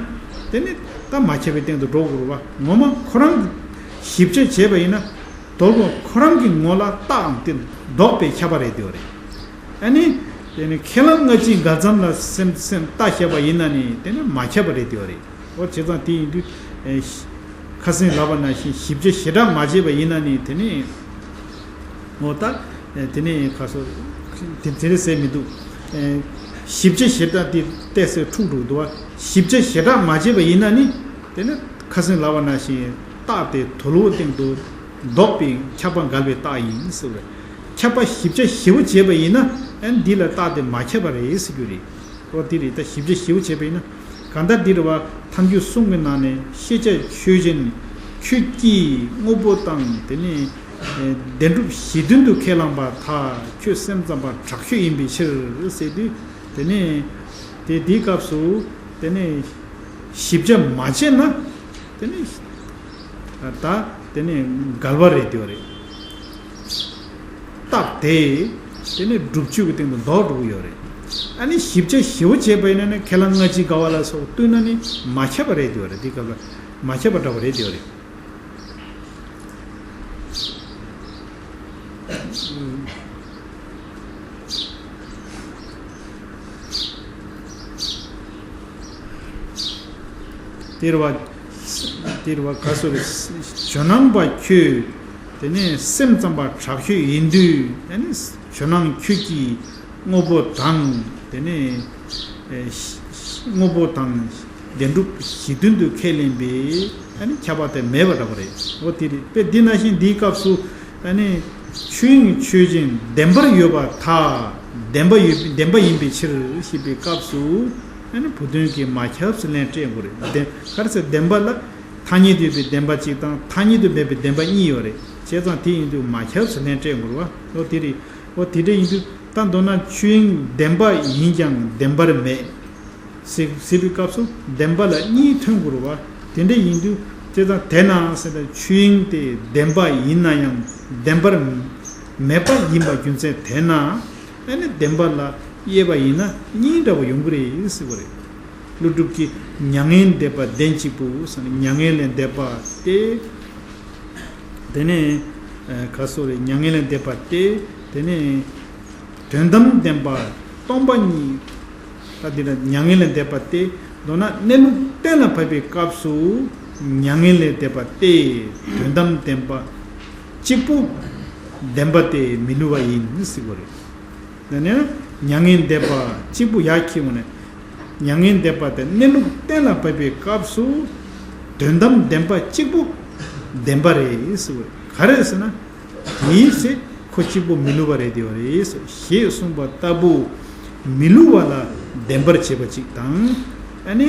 དེ་ནས་ད་མ་ཁྱབ་པའི་སྟེང་དུ་འགྲོ་དགོས་རེད་བ། ངོ་མ་ཁོ་རང་གིས་ཞིབ་དཔྱད་བྱས་པ་ཡིན་ན། དོལ་པོ་ཁོ་རང་གི་ངོ་ལ་རྟགས་དེ་འདོགས་པའི་ཁྱབ་པ་རེད་འདུག་རེད། ཨ་ནི། དེ་ནི་ཁས་བླངས་སྔ་ཕྱི་འགལ་མཚམས་ལ་སེམས་སེམས་རྟགས་བཤད་པ་ཡིན་ན་ནི་དེ་ནི་མ་ཁྱབ་པ་རེད་འདུག་རེད། འོ་བྱས་ཙང་དེ་ཡིན་དུས། ཨེ། ཁ་སང་ལབ་པ་ནང་བཞིན་ཞིབ་དཔྱད་ཞེ་དྲག་མ་བྱས་པ་ཡིན་ན་ནི་དེ་ནི། འོ་ད། ཨེ། དེ་ནི་ཁ་སོ། དེ་དེ་རེད་ཟེར་མི་འདུག་ཨེ། ཞིབ་དཔྱད་ཞེ་དྲག་དེ་ཏོག་ཙམ་འཁྲུག་འགྲོ་འདུག་བ། ཞིབ་དཔྱད་ཞེ་དྲག་མ་བྱས་པ་ཡིན་ན་ནི། དེ་ནི་ཁ་སང་ལབ་པ་ནང་བཞིན་རྟགས་དེ་དོལ་པོའི་སྟེང་དུ་འདོགས་པའི་ཁྱབ་པ་འགལ་བའི་རྟགས་ཡིན་ཟེར་བ་རེད། ཁྱབ་པ་ཞིབ་དཔྱད་ཞིབ་པོ་བྱས་པ་ཡིན་ན་ཨ་ནི་འདི་ལ་རྟགས་དེ་མ་ཁྱབ་པ་རེད་ཟེར་རྒྱུ་རེད། འོ་དེ་རེད། ད་ཞིབ་དཔྱད་ཞིབ་པོ་བྱས་པ་ཡིན་ན། གང་ལྟར་འདི་རེད་བ། ཐལ་འགྱུར་གསུམ་གྱི་ནང་ནས་ཤེས་བྱ་ཆོས་ཅན། ཁྱོད་ཀྱིས་དངོས་པོ་དང་དེ་ནས་བདེན་གྲུབ་གཞི་མཐུན་དུ་ཁས་བླངས་པར་ཐལ། ཁྱོད་སེམས་ཙམ་པ་དྲག་ཤོས་ཡིན་པའི་ཕྱིར་ཟེར་དུས། དེ་ནས་དེ་དེའི་སྐབས་སུ་དེ་ནས་ཞིབ་དཔྱད་མ་བྱས་ན། དེ་ནས་ད་དེ་ནས་འགལ་བ་རེད་འདུག་རེད། རྟགས་དེ་དེ་ནས་སྒྲུབ་བྱེད་ཀྱི་སྟེང་དུ་འདོགས་འགྲོ་གི་ཡོད་རེད། ཨ་ནི་ཞིབ་དཔྱད་ཞིབ་པོ་བྱས་པ་ཡིན་ན་ནི་ཁས་བླངས་སྔ་ཕྱི་འགལ་བ་ལ་སོགས་བསྟུན་ན་ནི་མ་ཁྱབ་པ་རེད་འདུག་རེད། དེའི་སྐབས་ལ་མ་ཁྱབ་པ་འདྲ་བ་རེད་འདུག་རེད། དེ་རེད་བ། དེ་རེད་བ། ག་སོ་རེད། ཇོ་ནང་པ་ཁྱོད་དེ་ནས་སེམས་ཙམ་པ་དྲག་ཤོས་ཡིན་དུས། ཨ་ནི་ཇོ་ནང་ཁྱོད་ཀྱིས་དངོས་པོ་དང་དེ་ནས་ཨེ་དངོས་པོ་དང་བདེན་གྲུབ་གཞི་མཐུན་དུ་ཁས་ལེན་པའི་ཨ་ནི་ཁྱབ་པ་དེ་མེད་པ་འདྲ་པོ་རེད། འོ་དེ་རེད། དཔེ་འདི་ནང་བཞིན་འདིའི་སྐབས་སུ་ཨ་ནི་ ཆོས་དབྱིངས་ཆོས་ཅན་བདེན་པར་ཡོད་པར་ཐལ། བདེན་པ་ཡོད་བདེན་པ་ཡིན་པའི་ཕྱིར་ཞེས་པའི་སྐབས་སུ། ཨ་ནི་བུ་སྟོན་གྱིས་མ་ཁྱབ་ཟེར་ལན་སྤྲད་དགོས་རེད། བདེན་ག་རེ་ཟེར། བདེན་པ་ལ་ཐ་སྙད་དུ་ཡོད་པའི་བདེན་པ་གཅིག་དང་ཐ་སྙད་དུ་མེད་པའི་བདེན་པ་གཉིས་ཡོད་རེད། བྱས་ཙང་དེ་ཡིན་དུས་མ་ཁྱབ་ཟེར་ལན་སྤྲད་དགོས་རེད་བ། ཨོ་དེ་རེད། ཨོ་དེ་འདྲ་ཡིན་དུས་ད་མདོར་ན་ཆོས་དབྱིངས་བདེན་པ་ཡིན་ཀྱང་བདེན་པར་མེད། ཟེར་ཟེར་བའི་སྐབས་སུ་བདེན་པ་ལ་གཉིས་ཐོན་དགོས་རེད་བ། དེ་འདྲ་ཡིན་དུས་བྱས་ཙང་དེས་ན་ཟེར་ན་ཆོས་དབྱིངས་དེ་བདེན་པ་ཡིན་ན་ཡང་བདེན་པར་མེད་པ་ཡིན་པ་རྒྱུ་མཚན་དེས་ན། ཨ་ནི་བདེན་པ་ལ་དབྱེ་བ་ཡིན་ན་གཉིས་འདྲ་བ་ཡོང་གི་རེད་ཟེར་བ་རེད། ཀླུ་སྒྲུབ་ཀྱིས་མྱ་ངན་འདས་པ་བདེན་གཅིག་པུ་ཟེར་ན་མྱ་ངན་ལས་འདས་པ་སྟེ། དེ་ནས་ཨ་ག་སོ་རེད། མྱ་ངན་ལས་འདས་པ་སྟེ། དེ་ནས་དོན་དམ་བདེན་པ་སྟོང་པ་ཉིད། ད་འདི་ལ་མྱ་ངན་ལས་འདས་པ་སྟེ། མདོར་ན་གནས་ལུགས་གཏན་ལ་ཕབ་པའི་སྐབས་སུ་མྱ་ངན་ལས་འདས་པ་སྟེ། དོན་དམ་བདེན་པ་གཅིག་པུ་བདེན་པ་སྟེ་མི་བསླུ་བ་ཡིན་ཟེར་བ་རེད། དེ་ནས་མྱ་ངན་འདས་པ་གཅིག་པུ་ཡར་འཁྱེར་འོང་ནས། མྱ་ངན་འདས་པ་དེ་གནས་ལུགས་གཏན་ལ་ཕབ་པའི་སྐབས་སུ་དོན་དམ་བདེན་པ་གཅིག་པུ་བདེན་པ་རེད་ཟེར་བ་རེད། ག་རེ་ཟེར་ན། དེའི་ཚེ་ཁོ་གཅིག་པུ་མི་བསླུ་བ་རེད་དེ་བ་རེད་ཞེས་གསུངས་པ་ལྟ་བུ། མི་བསླུ་བ་ལ་བདེན་པར་བྱེད་པ་གཅིག་དང་། ཨ་ནི།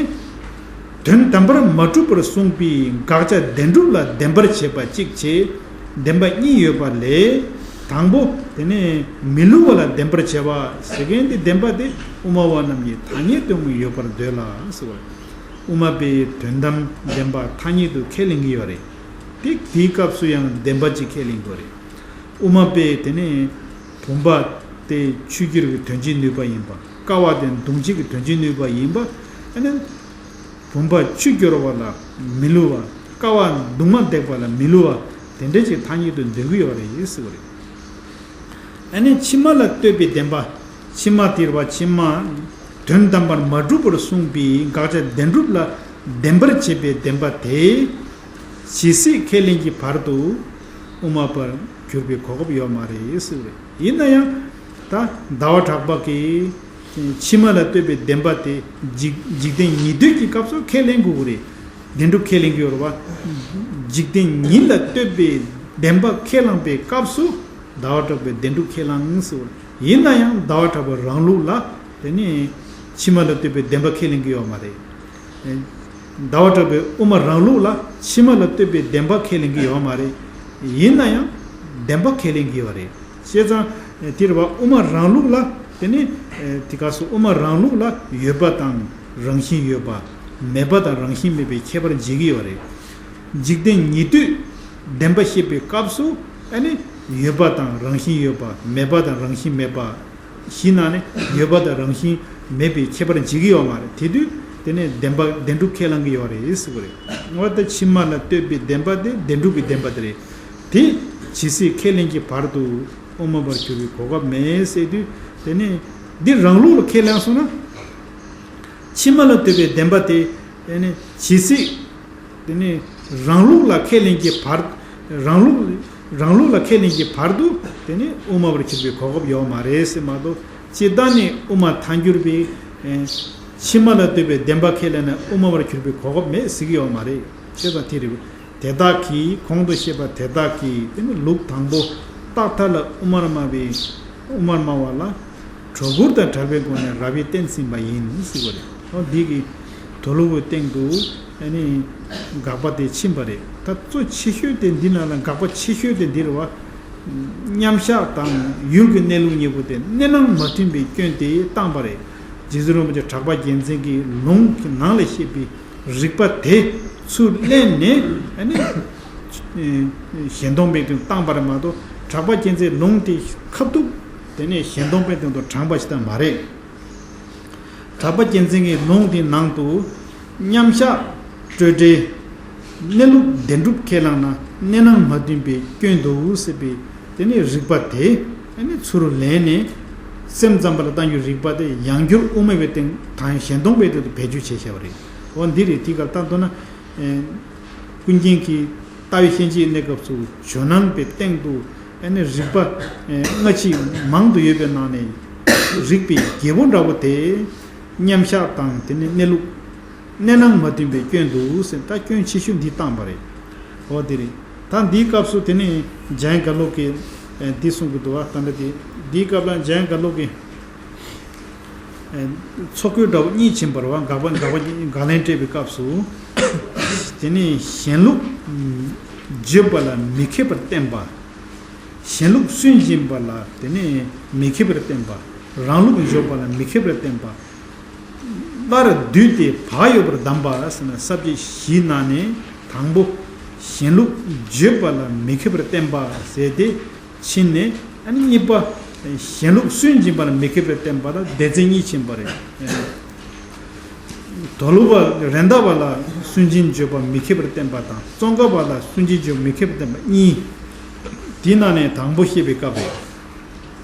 དོན་དམ་པར་མ་གྲུབ་པར་གསུངས་པའི་དགག་བྱ་བདེན་གྲུབ་ལ་བདེན་པར་བྱེད་པ་གཅིག་བྱས། བདེན་པ་གཉིས་ཡོད་པ་ལས། དང་པོ་དེ་ནི་མི་བསླུ་བ་ལ་བདེན་པར་བྱེད་པ་ཟེར་མཁན་དེ་བདེན་པ་དེ་དབུ་མ་པ་རྣམས་ཀྱིས་ཐ་སྙད་སྟོན་གྱི་ཡོད་པར་འདོད་ལ་ཟེར་བ། དབུ་མ་པས་དོན་དམ་བདེན་པ་ཐ་སྙད་དུ་ཁས་ལེན་གྱི་ཡོད་རེད། དེ་དེའི་སྐབས་སུ་ཡང་བདེན་པ་གཅིག་ཁས་ལེན་དགོས་རེད། དབུ་མ་པས་དེ་ནི་བུམ་པ་དེ་ཆུས་གྱུར་པའི་དོན་སྤྱིའི་ནུས་པ་ཡིན་པ། ཀ་བ་དེ་མདུང་གཅིག་གི་དོན་སྤྱིའི་ནུས་པ་ཡིན་པ། ཨ་ནི་བུམ་པ་ཆུས་གྱུར་པ་ལ་མི་བསླུ་བ། ཀ་བ་མདུང་མ་འདེགས་པ་ལ་མི་བསླུ་བ། དེ་འདྲ་ཅིག་ཐ་སྙད་དུ་འདོད་ཀྱི་ཡོད་རེད་ཟེར་བ་རེད། ཨ་ནི་ཕྱི་མ་ལ་ལྟོས་པའི་བདེན་པ། ཕྱི་མ་དེར་བ་ཕྱི་མ། དོན་དམ་པར་མ་གྲུབ་པར་གསུངས་པའི་དགག་བྱ་བདེན་གྲུབ་ལ་བདེན་པར་བྱེད་པའི་བདེན་པ་དེ། ཇི་སྲིད་ཁས་ལེན་གྱི་བར་དུ་དབུ་མ་པར་གྱུར་པའི་གོ་སྐབས་ཡོད་མ་རེད་ཟེར་བ་རེད། ཡིན་ན་ཡང་ད་ཟླ་བ་གྲགས་པ་གིས་ཕྱི་མ་ལ་ལྟོས་པའི་བདེན་པ་དེ་འཇིག་འཇིག་རྟེན་ཉིད་ལྟོས་ཀྱི་སྐབས་སུ་ཁས་ལེན་དགོས་ཀྱི་རེད། བདེན་གྲུབ་ཁས་ལེན་གྱི་ཡོད་རེད་བ། འཇིག་རྟེན་ཉིད་ལ་ལྟོས་པའི་བདེན་པ་ཁས་བླངས་པའི་སྐབས་སུ་ཟླ་བ་གྲགས་པའི་བདེན་གྲུབ་ཁས་བླངས་ཟེར་བ་རེད། ཡིན་ན་ཡང་ཟླ་བ་གྲགས་པའི་རང་ལུགས་ལ་དེ་ནི་ཕྱི་མ་ལ་ལྟོས་པའི་བདེན་པ་ཁས་ལེན་གྱི་ཡོད་མ་རེད། ཟླ་བ་གྲགས་པའི་དབུ་མ་རང་ལུགས་ལ་ཕྱི་མ་ལ་ལྟོས་པའི་བདེན་པ་ཁས་ལེན་གྱི་ཡོད་མ་རེད། ཡིན་ན་ཡང་བདེན་པ་ཁས་ལེན་གྱི་ཡོད་རེད། བྱས་ཙང་དེ་རེད་བ། དབུ་མ་རང་ལུགས་ལ་དེ་ནི་དེ་སྐབས་སུ་དབུ་མ་རང་ལུགས་ལ་ཡོད་པ་དང་རང་བཞིན་ཡོད་པ། མེད་པ་དང་རང་བཞིན་མེད་པའི་ཁྱད་པར་འབྱེད་ཀྱི་ཡོད་རེད། འཇིག་རྟེན་ཉིད་ལྟོས་བདེན་པ་བཤད་པའི་སྐབས་སུ་ཨ་ནི་ཡོད་པ་དང་རང་བཞིན་ཡོད་པ། མེད་པ་དང་རང་བཞིན་མེད་པ། གཞི་ནང་ནས་ཡོད་པ་དང་རང་བཞིན་མེད་པའི་ཁྱད་པར་འབྱེད་ཀྱི་ཡོད་མ་རེད། དེ་དུས་དེ་ནས་བདེན་པ་བདེན་གྲུབ་ཁས་བླང་གི་ཡོད་རེད་ཟེར་བ་རེད། འོ་ད་ཕྱི་མ་ལ་ལྟོས་པའི་བདེན་པ་དེ་བདེན་གྲུབ་ཀྱི་བདེན་པ་དེ་རེད། དེ་ཇི་སྲིད་ཁས་ལེན་གྱི་བར་དུ་དབུ་མ་པར་གྱུར་པའི་གོ་སྐབས་མེད་ཟེར་དུས། དེ་ནས་འདི་རང་ལུགས་ལ་ཁས་བླངས་སོང་ན། ཕྱི་མ་ལ་ལྟོས་པའི་བདེན་པ་དེ་དེ་ནས་ཇི་སྲིད། དེ་ནི་རང་ལུགས་ལ་ཁས་ལེན་གྱི་བར། རང་ལུགས། རང་ལུགས་ལ་ཁས་ལེན་གྱི་བར་དུ་དེ་ནི་དབུ་མ་པར་གྱུར་པའི་གོ་སྐབས་ཡོད་མ་རེད་ཟེར་མ་གཏོགས། སྤྱིར་བཏང་ནི་དབུ་མ་ཐལ་འགྱུར་བས། ཨེ། ཕྱི་མ་ལ་ལྟོས་པའི་བདེན་པ་ཁས་ལེན་ན་དབུ་མ་པར་གྱུར་པའི་གོ་སྐབས་མེད་ཟེར་གྱི་ཡོད་མ་རེད། བྱས་ཙང་དེ་རེད། དེ་དག་གིས། གོང་དུ་བཤད་པ་དེ་དག་གིས་དེ་ནི་ལུགས་དང་པོ་རྟག་མཐའ་ལ་དབུ་མར་སྨྲ་བའི། དབུ་མར་སྨྲ་བ་ལ། སྒྲོ་སྐུར་དང་བྲལ་བའི་སྒོ་ནས་རབ་དབྱེ་བསྟན་ཟིན་པ་ཡིན་ཟེར་བ་རེད། འོ་འདི་གི་དོ་ལུ་བོའི་སྟེང་དུ་ཨ་ནི་དགག་པ་དེ་ཕྱིན་པ་རེད། ད་གཙོ་ཆེ་ཤོས་དེ་འདི་ནང་ལ་དགག་པ་ཆེ་ཤོས་དེ་འདི་རེད་བ། མཉམ་གཞག་དང་ཡུལ་གྱི་གནས་ལུགས་གཉིས་པོ་དེ་གནད་ནང་མ་མཐུན་པའི་སྐྱོན་དེ་བཏང་པ་རེད། རྗེ་བཙུན་རིན་པོ་ཆེ་གྲགས་པ་རྒྱལ་མཚན་གྱིས་ལུང་གི་ནང་ལ་བཤད་པའི་རིགས་པ་དེ་ཚུར་ལེན་ནས་ཨ་ནི་ཨེ་གཞན་སྟོང་པའི་དོན་བཏང་པ་རེད་མ་གཏོགས། གྲགས་པ་རྒྱལ་མཚན་ལུང་དེ་ཁ་ཐུག་དེ་ནས་གཞན་སྟོང་པའི་དོན་དུ་དྲངས་པ་ཞིག་ད་མ་རེད། གྲགས་པ་རྒྱལ་མཚན་གྱི་ལུང་དེའི་ནང་དུ་མཉམ་གཞག་སྤྲོས་བྲལ་གནས་ལུགས་བདེན་གྲུབ་ཁས་བླངས་ན་གནད་ནང་མ་མཐུན་པའི་སྐྱོན་འདུག་ཟེར་བའི་དེ་ནས་རིགས་པ་དེ་ཨ་ནི་ཚུར་ལེན་ནས། སེམས་ཙམ་པ་ལ་བཏང་རྒྱུའི་རིགས་པ་དེ་ཡང་བསྐྱར་དབུ་མ་པའི་སྟེང་དང་གཞན་སྟོང་པའི་སྟེང་དུ་བེད་སྤྱོད་བྱས་བཞག་པ་རེད། འོ་འདི་རེད། དེ་ག་ལྟར་མདོར་ན། ཨེ། ཀུན་མཁྱེན་གྱི་ལྟ་བའི་ཤན་འབྱེད་གནས་སྐབས་སུ་ཇོ་ནང་པའི་སྟེང་དུ་ཨ་ནི་རིགས་པ་ཨེ་སྔ་ཕྱི་མང་དུ་ཡོད་པའི་ནང་ནས་རིགས་པའི་རྒྱལ་པོ་འདྲ་བོ་དེ་མཉམ་གཞག་དང་དེ་ནི་གནས་ལུགས་གནད་ནང་མ་མཐུན་པའི་སྐྱོན་འདུག་ཟེར། ད་སྐྱོན་ཆེ་ཤོས་འདི་བཏང་པ་རེད། འོ་དེ་རེད། ད་འདིའི་སྐབས་སུ་དེ་ནི་འཇམ་དབྱངས་རྒྱ་ལོ་གིས་ འདི་གསུང་གི་འདུག་བ། ད་ལྟ་དེ་འདིའི་སྐབས་ལ་འཇམ་དབྱངས་དགའ་ལོ་གི་ཚོགས་ཀྱི་འདྲ་བོ་གཉིས་ཕྱིན་པ་རེད་བ། དགག་པ་དགག་པ་དགག་ལན་སྤྲད་པའི་སྐབས་སུ། དེ་ནས་གཞན་ལུགས་བརྗོད་པ་ལ་མི་མཁས་པར་བསྟན་པ། གཞན་ལུགས་སུན་འབྱིན་པ་ལ་དེ་ནས་མི་མཁས་པར་བསྟན་པ། རང་ལུགས་འཇོག་པ་ལ་མི་མཁས་པར་བསྟན་པ། སླར་བསྡུས་ཏེ་བག་ཡོད་པར་གདམས་པ་ཟེར་ན། ས་བཅད་བཞིའི་ནང་ནས་དང་པོ་གཞན་ལུགས་བརྗོད་པ་ལ་མི་མཁས་པར་བསྟན་པ་ཟེར་ཏེ་ཕྱིན་ནས། ཨ་ནི་གཉིས་པ་གཞན་ལུགས་སུན་འབྱིན་པ་ལ་མི་མཁས་པར་བསྟན་པ་ལ་སྡེ་ཚན་གཉིས་ཕྱིན་པ་རེད། དོལ་པོ་པ་རེད་མདའ་བ་ལ་སུན་འབྱིན་བརྗོད་པ་མི་མཁས་པར་བསྟན་པ་དང་། ཙོང་ཁ་པ་ལ་སུན་འབྱིན་བརྗོད་པ་མི་མཁས་པར་བསྟན་པ་གཉིས། དེའི་ནང་ནས་དང་པོ་བཤད་པའི་སྐབས་རེད།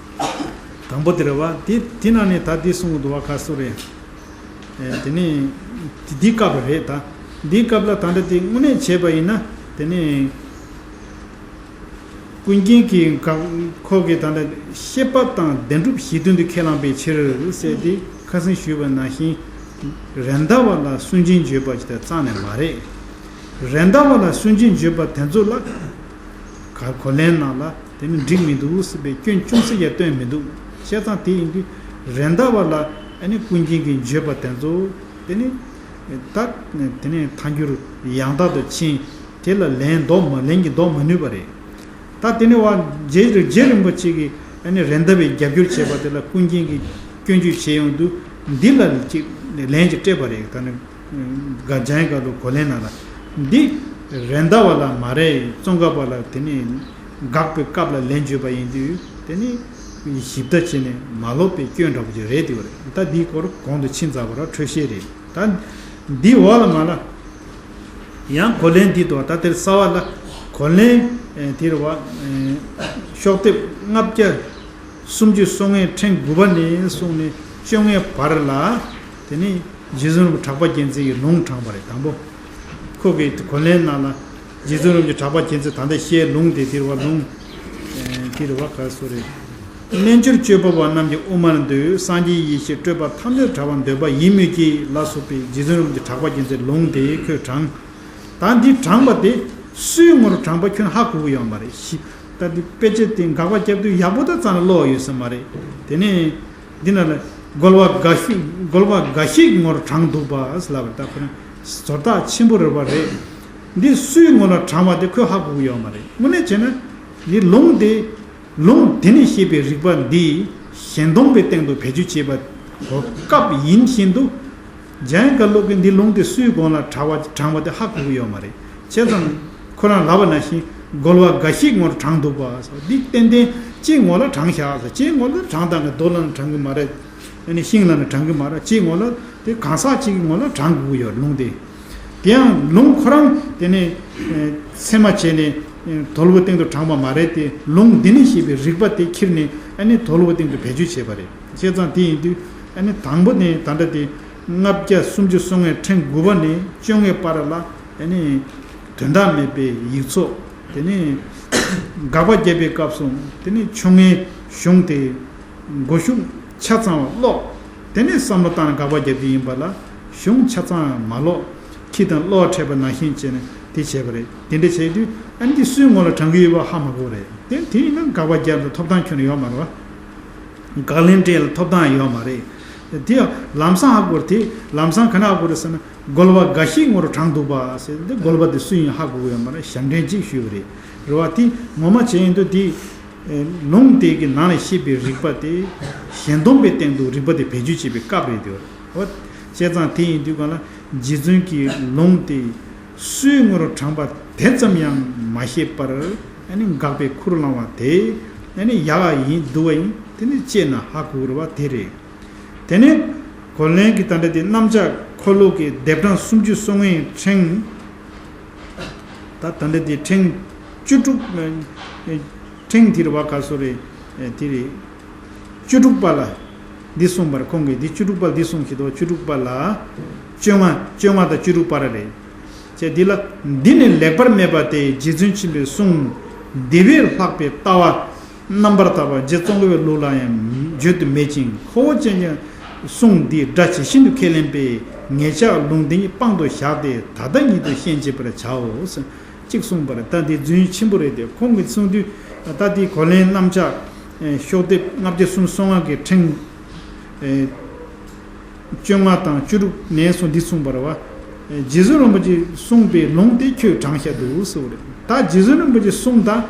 དང་པོ་དེ་རེད་བ། དེ་དེ་ནང་ནས་ད་དེ་གསུང་གི་འདུག་བ། ཁ་སོ་རེད། ཨེ་དེ་ནས་དེ་འདི་སྐབས་རེད་ད། འདིའི་སྐབས་ལ་ད་ལྟ་དེ་དངོས་གནས་བྱས་པ་ཡིན་ན། དེ་ནས་ཀུན་མཁྱེན་གྱིས་ག་ཁོ་གིས་ད་ལྟ་བཤད་པ་དང་བདེན་གྲུབ་གཞི་མཐུན་དུ་ཁས་བླངས་པའི་ཕྱིར་ཟེར་ཏེ་ཁ་སང་ཞུས་པ་ནང་བཞིན། རེད་མདའ་བ་ལ་སུན་འབྱིན་བརྗོད་པ་ཅིག་ད་རྩ་ནས་མ་རེད། རེད་མདའ་བ་ལ་སུན་འབྱིན་བརྗོད་པ་དེ་ཚོ་ལ་ག་གོ་ལན་ནང་ལ། དེ་ནི་འགྲིག་མི་འདུག་ཟེར་བའི་སྐྱོན་ཅུང་ཟད་ཡང་བཏོན་མི་འདུག། བྱས་ཙང་དེ་ཡིན་དུས་རེད་མདའ་བ་ལ་ཨ་ནི་ཀུན་མཁྱེན་གྱིས་བརྗོད་པ་དེ་ཚོ། དེ་ནི་ད་དེ་ནི་ཐལ་འགྱུར་ཡང་དག་ཏུ་ཕྱིན། དེ་ལ་ལན་ལྡོག་མ་ལན་གྱིས་ལྡོག་མ་ནུས་པ་རེད། ད་དེ་ནི་བ་རྗེ་རྗེ་རིན་པོ་ཆེ་གིས་ཨ་ནི་རེད་མདའ་བའི་རྒྱབ་སྐྱོར་བྱས་པ་དེ་ལ་ཀུན་མཁྱེན་གྱིས་སྐྱོན་བརྗོད་བྱས་ཡོང་དུས། འདི་ལ་ཅིག་ལན་ཅིག་སྤྲད་པ་རེད། ད་ནི། འཇམ་དབྱངས་དགའ་ལོ་གོ་ལན་ནང་ལ། འདི་རེད་མདའ་བ་ལ་མ་རེད། ཙོང་ཁ་པ་ལ་དེ་ནི་དགག་པའི་སྐབས་ལ་ལན་བརྗོད་པ་ཡིན་དུས། དེ་ནི་ཞིབ་ལྟ་བྱས་ནས་མ་ལོག་པའི་སྐྱོན་འདྲ་པོ་ཅིག་རེད་དེ་བ་རེད། ད་འདིའི་སྐོར་གོང་དུ་ཕྱིན་ཚར་བ་ར་འཕྲོས་བཤད་རེད། ད་འདི་འོག་ལ་མ་ལ་ཡང་གོ་ལན་འདི་འདུག། ད་དེར་གསར་བ་ལ་གོ་ལན་དེ་རེད་བ། ཤོག་ལྡེབ་ལྔ་བརྒྱ་སུམ་ཅུ་སོ་ལྔའི་ཕྲེང་དགུ་པ་ནས་བཟུང་ནས་བཅོ་ལྔའི་བར་ལ། དེ་ནི་རྗེ་བཙུན་རིན་པོ་ཆེ་གྲགས་པ་རྒྱལ་མཚན་གྱིས་ལུང་དྲངས་པ་རེད། དང་པོ་ཁོ་གི་གོ་ལན་ནང་ལ། རྗེ་བཙུན་རིན་པོ་ཆེ་གྲགས་པ་རྒྱལ་མཚན་ད་ལྟ་བཤད་ལུང་དེ་དེ་རེད་བ། ལུང་དེ་རེད་བ། ག་སོ་རེད། རྣལ་འབྱོར་སྤྱོད་པ་པོ་རྣམས་ཀྱི་དབུ་མར་འདུས། སངས་རྒྱས་ཡེ་ཤེས་སྤྲོས་པ་ཐམས་ཅད་བྲལ་བར་འདོད་པ་ཡིན་མོད་ཀྱི་ལ་སོགས་པའི་རྗེ་བཙུན་རིན་པོ་ཆེ་གྲགས་པ་རྒྱལ་མཚན་ལུང་དེ་ཁོས་དྲངས། ད་འདི་དྲངས་པ་དེ་སུའི་ངོར་དྲངས་པ་ཁྱོད་ཧ་གོ་གི་ཡོད་མ་རེད། ཞིབ་ལྟ་འདི་དཔེ་ཆ་དེ་དགག་པ་རྒྱབ་དུས་ཡག་པོ་ད་རྩ་ནས་ཀློག་ཡོད་ས་མ་རེད། དེ་ནས་འདི་ན་ལ་རྒོལ་བ་འགའ་ཞིག་རྒོལ་བ་འགའ་ཞིག་ངོར་དྲངས་འདུག་པ་ཟེར་ལབ་པ་རེད། ད་ཁོ་རང་ཟོར་ཐག་ཆེན་པོ་རེད་པ་རེད། འདི་སུའི་ངོ་ལ་དྲངས་པ་དེ་ཁོས་ཧ་གོ་གི་ཡོད་མ་རེད། དངོས་གནས་བྱས་ན་འདི་ལུང་དེ། ལུང་དེ་ནས་བཤད་པའི་རིགས་པ་འདི་ཞེན་སྡོམ་པའི་སྟེང་དུ་བེད་སྤྱོད་བྱེད་པ་གོ་སྐབས་ཡིན་བཞིན་དུ། འཇམ་དབྱངས་དགའ་ལོ་གིས་འདི་ལུང་དེ་སུའི་གོང་ལ་དྲངས་པ་དྲངས་པ་དེ་ཧ་གོ་གི་ཡོད་མ་རེད། བྱས་ཙང་ཁོ་རང་ལབ་པ་ནང་བཞིན་རྒོལ་བ་འགའ་ཞིག་ངོར་དྲངས་འདུག་པ་སོགས་འདི་ཏན་ཏན་གཅིག་ངོ་ལ་དྲངས་བཞག་ཟེར། གཅིག་ངོ་ལ་དྲངས་དང་གི་རྡོ་ལ་ནི་དྲངས་གི་མ་རེད། ཨ་ནི་ཤིང་ལ་ནི་དྲངས་གི་མ་རེད། གཅིག་ངོ་ལ་དེ་གང་ཟག་གཅིག་གི་ངོ་ལ་དྲངས་དགོས་ཀྱི་ཡོད་ལུང་དེ། དེ་ཡང་ལུང་ཁོ་རང་དེ་ནས་ཚད་མ་བྱས་ནས་དོལ་པོ་སྟེང་དུ་དྲངས་པ་མ་རེད་དེ། ལུང་འདི་ནས་བཤད་པའི་རིགས་པ་དེ་ཁྱེར་ནས་ཨ་ནི་དོལ་པོ་སྟེང་དུ་བེད་སྤྱོད་བྱས་པ་རེད། བྱས་ཙང་དེ་ཡིན་དུས་ཨ་ནི་དང་པོ་ནས་ད་ལྟ་དེ་ལྔ་བརྒྱ་སུམ་ཅུ་སོ་ལྔའི་ཕྲེང་དགུ་པ་ནས་བཅོ་ལྔའི་བར་ལ་ཨ་ནི་དོན་དག་མེད་པའི་ཡིག་ཚོགས། དེ་ནས་དགག་པ་བརྒྱབ་པའི་སྐབས་སུ་དེ་ནས་བཅོ་ལྔའི་གཞུང་དེ། མགོ་གཞུང་ཆ་ཚང་བ་ཀློག། དེ་ནས་བསམ་བློ་བཏང་ནས་དགག་པ་རྒྱབ་ཀྱི་ཡིན་པ་ལ་གཞུང་ཆ་ཚང་མ་ཀློག། ཁྱི་དང་གློ་བ་འཕྲད་པ་ནང་བཞིན་བྱས་ནས་དེ་བྱས་པ་རེད། དེ་འདྲ་བྱས་དུས་ཨ་ནི་དེ་སུའི་ངོ་ལ་དྲངས་ཀྱི་ཡོད་པ་ཧ་མ་གོ་རེད། དེ་དེ་ཡིན་ན་དགག་པ་རྒྱབ་ལ་ཐོབ་ཐང་ཁྱོན་ནས་ཡོད་མ་རེད་བ། དགག་ལན་སྤྲད་ལ་ཐོབ་ཐང་ཡོད་མ་རེད། དེ་ཡང་ལམ་སང་ཧ་གོ་རེད། དེ་ལམ་སང་ག་ན་ཧ་གོ་རེད་ཟེར་ན། རྒོལ་བ་འགའ་ཞིག་ངོར་དྲངས་འདུག་པ་ཟེར་ཏེ། རྒོལ་བ་དེ་སུ་ཡིན་ཧ་གོ་གི་ཡོད་མ་རེད། ཞབས་འདྲེན་གཅིག་ཞུས་པ་རེད། རེད་བ། དེ་ངོ་མ་བྱས་ཡིན་དུས་དེ། ལུང་དེ་གི་ནང་ལ་བཤད་པའི་རིགས་པ་དེ་ཞེན་སྡོམ་པའི་སྟེང་དུ་རིགས་པ་དེ་བེད་སྤྱོད་བྱེད་པའི་སྐབས་རེད་དེ། འོ། བྱས་ཙང་དེ་ཡིན་དུས་གང་ལ་རྗེ་བཙུན་གྱི་ལུང་དེ་སུའི་ངོར་དྲངས་པ་དེ་ཙམ་ཡང་མ་ཤེས་པར། ཨ་ནི་དགག་པའི་ཁུར་བླངས་པ་དེ། ཨ་ནི་ཡག་ཡིན་སྡུག་པ་ཡིན་དེ་ནི་དཔྱད་ན་ཧ་གོ་རེད་བ། དེ་རེད། དེ་ནས་གོ་ལན་གྱི་ད་ལྟ་དེ་རྣམ་གཞག་འཁོར་ལོ་གི་ལྡེབ་གྲངས་སུམ་ཅུ་སོ་ལྔའི་ཕྲེང་། ད་ད་ལྟ་དེ་ཕྲེང་བཅུ་དྲུག། ཕྲེང་དེ་རེད་བ། ག་སོ་རེད། དེ་རེད། བཅུ་དྲུག་པ་ལ་འདི་གསུངས་པར། ཁོང་གིས་འདི་བཅུ་དྲུག་པ་ལ་འདི་གསུངས་ཤིག་དོ། བཅུ་དྲུག་པ་ལ། བཅོ་ལྔ། བཅོ་ལྔ་དང་བཅུ་དྲུག་བར་རེད། ཅེས་འདི་ལ། འདི་ནི་ལེགས་པར་སྨྲས་པ་སྟེ། རྗེ་བཙུན་ཆེན་པོའི་གསུང་འདི་བས་ལྷག་པའི་ལྟ་བ་རྣམ་པར་དག་པ་རྗེ་ཙོང་ཁའི་ལུགས་ལ་ཡང་བརྗོད་དུ་མེད་ཅིང་། ཁོ་བོ་ཅན་ཀྱང་གསུང་འདིའི་སྒྲ་ཇི་བཞིན་དུ་ཁས་ལེན་པས། ངེད་ཅག་ལུང་འདི་ཉིད་དཔང་དུ་བཞག་སྟེ་ད་ལྟ་ཉིད་དུ་ཤན་འབྱེད་པར་བྱའོ། གཅིག་གསུངས་པར། ད་འདི་རྫུན་ཆེན་པོ་རེད་དེ། ཁོང་གིས་གསུངས་དུས་ ད་དེའི་གོ་ལན་རྣམ་གཞག་ཤོག་ལྡེབ་ལྔ་བརྒྱ་སུམ་ཅུ་སོ་ལྔ་གི་ཕྲེང་བཅོ་ལྔ་དང་བཅུ་དྲུག་ནས་བཟུང་འདི་གསུངས་པ་རེད་བ། རྗེ་བཙུན་རིན་པོ་ཆེས་གསུངས་པའི་ལུང་དེ་ཁྱོད་དྲངས་བཞག་འདུག་ཟེར་བ་རེད། ད་རྗེ་བཙུན་རིན་པོ་ཆེས་གསུངས་དང་།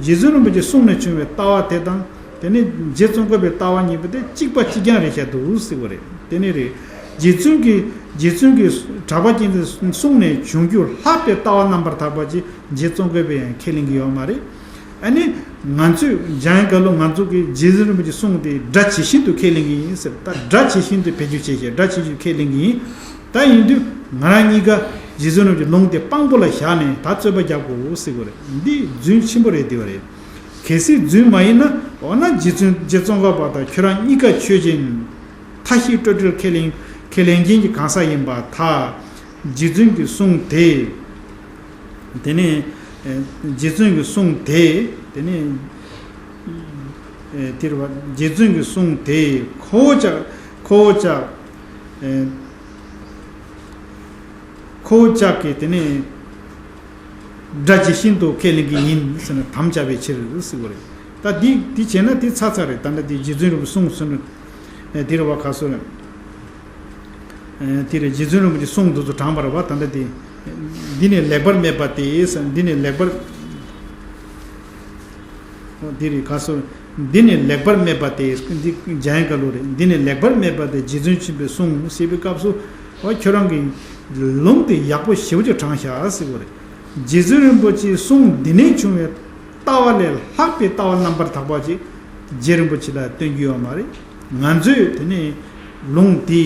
རྗེ་བཙུན་རིན་པོ་ཆེས་གསུངས་ནས་བྱུང་བའི་ལྟ་བ་དེ་དང་། དེ་ནས་རྗེ་ཙོང་ཁ་པའི་ལྟ་བ་གཉིས་པོ་དེ་གཅིག་པ་གཅིག་རྐྱང་རེད་བཞག་འདུག་ཟེར་བ་རེད། དེ་ནས་རེད། རྗེ་བཙུན་གྱི་རྗེ་བཙུན་གྱི་གྲགས་པ་ཅན་དེ་གསུངས་ནས་བྱུང་རྒྱུ་ལྷག་པའི་ལྟ་བ་རྣམ་པར་དག་པ་ཅིག་རྗེ་ཙོང་ཁ་པས་ཡང་ཁས་ལེན་གྱི་ཡོད་མ་རེད། ཨ་ནི། ང་ཚོས་འཇམ་དབྱངས་ཀླུ་ང་ཚོ་གི་རྗེ་བཙུན་རིན་པོ་ཆེས་གསུངས་ཏེ་སྒྲ་ཇི་བཞིན་དུ་ཁས་ལེན་གྱི་ཡིན་ཟེར། ད་སྒྲ་ཇི་བཞིན་དུ་བེད་སྤྱོད་བྱས་ཤིང་སྒྲ་ཇི་བཞིན་དུ་ཁས་ལེན་གྱི་ཡིན། ད་ཡིན་དུས་ང་རང་གཉིས་ཀ་རྗེ་བཙུན་རིན་པོ་ཆེའི་ལུང་དེ་དཔང་པོ་ལ་བཞག་ནས་ད་རྩོད་པ་རྒྱག་དགོས་ཟེར་དགོས་རེད། འདི་རྫུན་ཆེན་པོ་རེད་འདི་བ་རེད། གལ་སྲིད་རྫུན་མ་ཡིན་ན་འོ་ན་རྗེ་བཙུན་རྗེ་ཙོང་ཁ་པ་དང་ཁྱོད་རང་གཉིས་ཀ་ཆོས་ཅན། མཐའ་བཞི་སྤྲོས་བྲལ་ཁས་ལེན་ཁས་ལེན་མཁན་གྱི་གང་ཟག་ཡིན་པར་ཐལ། རྗེ་བཙུན་གྱི་གསུང་དེ། དེ་ནས་རྗེ་བཙུན་གྱི་གསུང་དེ། དེ་ནས་དེར་བ་རྗེ་བཙུན་གྱི་གསུང་དེ་ཁོ་བོ་ཅག་ཁོ་བོ་ཅག་ཁོ་བོ་ཅག་གིས་དེ་ནས་སྒྲ་ཇི་བཞིན་དུ་ཁས་ལེན་གྱི་ཡིན་ཟེར་ནས་དམ་བཅའ་བའི་ཕྱིར་ཟེར་བ་རེད། ད་འདི་འདི་བྱས་ན་འདི་ཚར་ཚར་རེད། ད་ལྟ་འདི་རྗེ་བཙུན་རིན་པོ་གསུང་ཟེར་ནས་དེ་རེད་བ། ག་སོ་རེད། དེ་རེད། རྗེ་བཙུན་རིན་པོ་ཆེས་གསུང་འདི་ཚོ་དྲངས་པ་རེད་བ། ད་ལྟ་འདི་འདི་ནི་ལེགས་པར་སྨྲས་པ་སྟེ་ཟེར། འདི་ནི་ལེགས་པར། འོ་དེ་རེད། ག་སོ། འདི་ནི་ལེགས་པར་སྨྲས་པ་སྟེ། འདི་འཇམ་དབྱངས་ཀླུ་རེད། འདི་ནི་ལེགས་པར་སྨྲས་པ་སྟེ་རྗེ་བཙུན་ཆེན་པོས་གསུངས་ཞེས་པའི་སྐབས་སུ། འོ་ཁྱོད་རང་གི་ལུང་དེ་ཡག་པོ་ཞེ་པོ་ཅིག་དྲངས་བཞག་ཟེར་བ་རེད། རྗེ་བཙུན་རིན་པོ་ཆེའི་གསུང་འདི་ནས་བྱུང་བའི་ལྟ་བ་ལས་ལྷག་པའི་ལྟ་བ་རྣམ་པར་དག་པ་ཅིག་རྗེ་རིན་པོ་ཆེ་ལ་སྟོན་རྒྱུ་ཡོད་མ་རེད། ང་ཚོས་དེ་ནས་ལུང་དེ་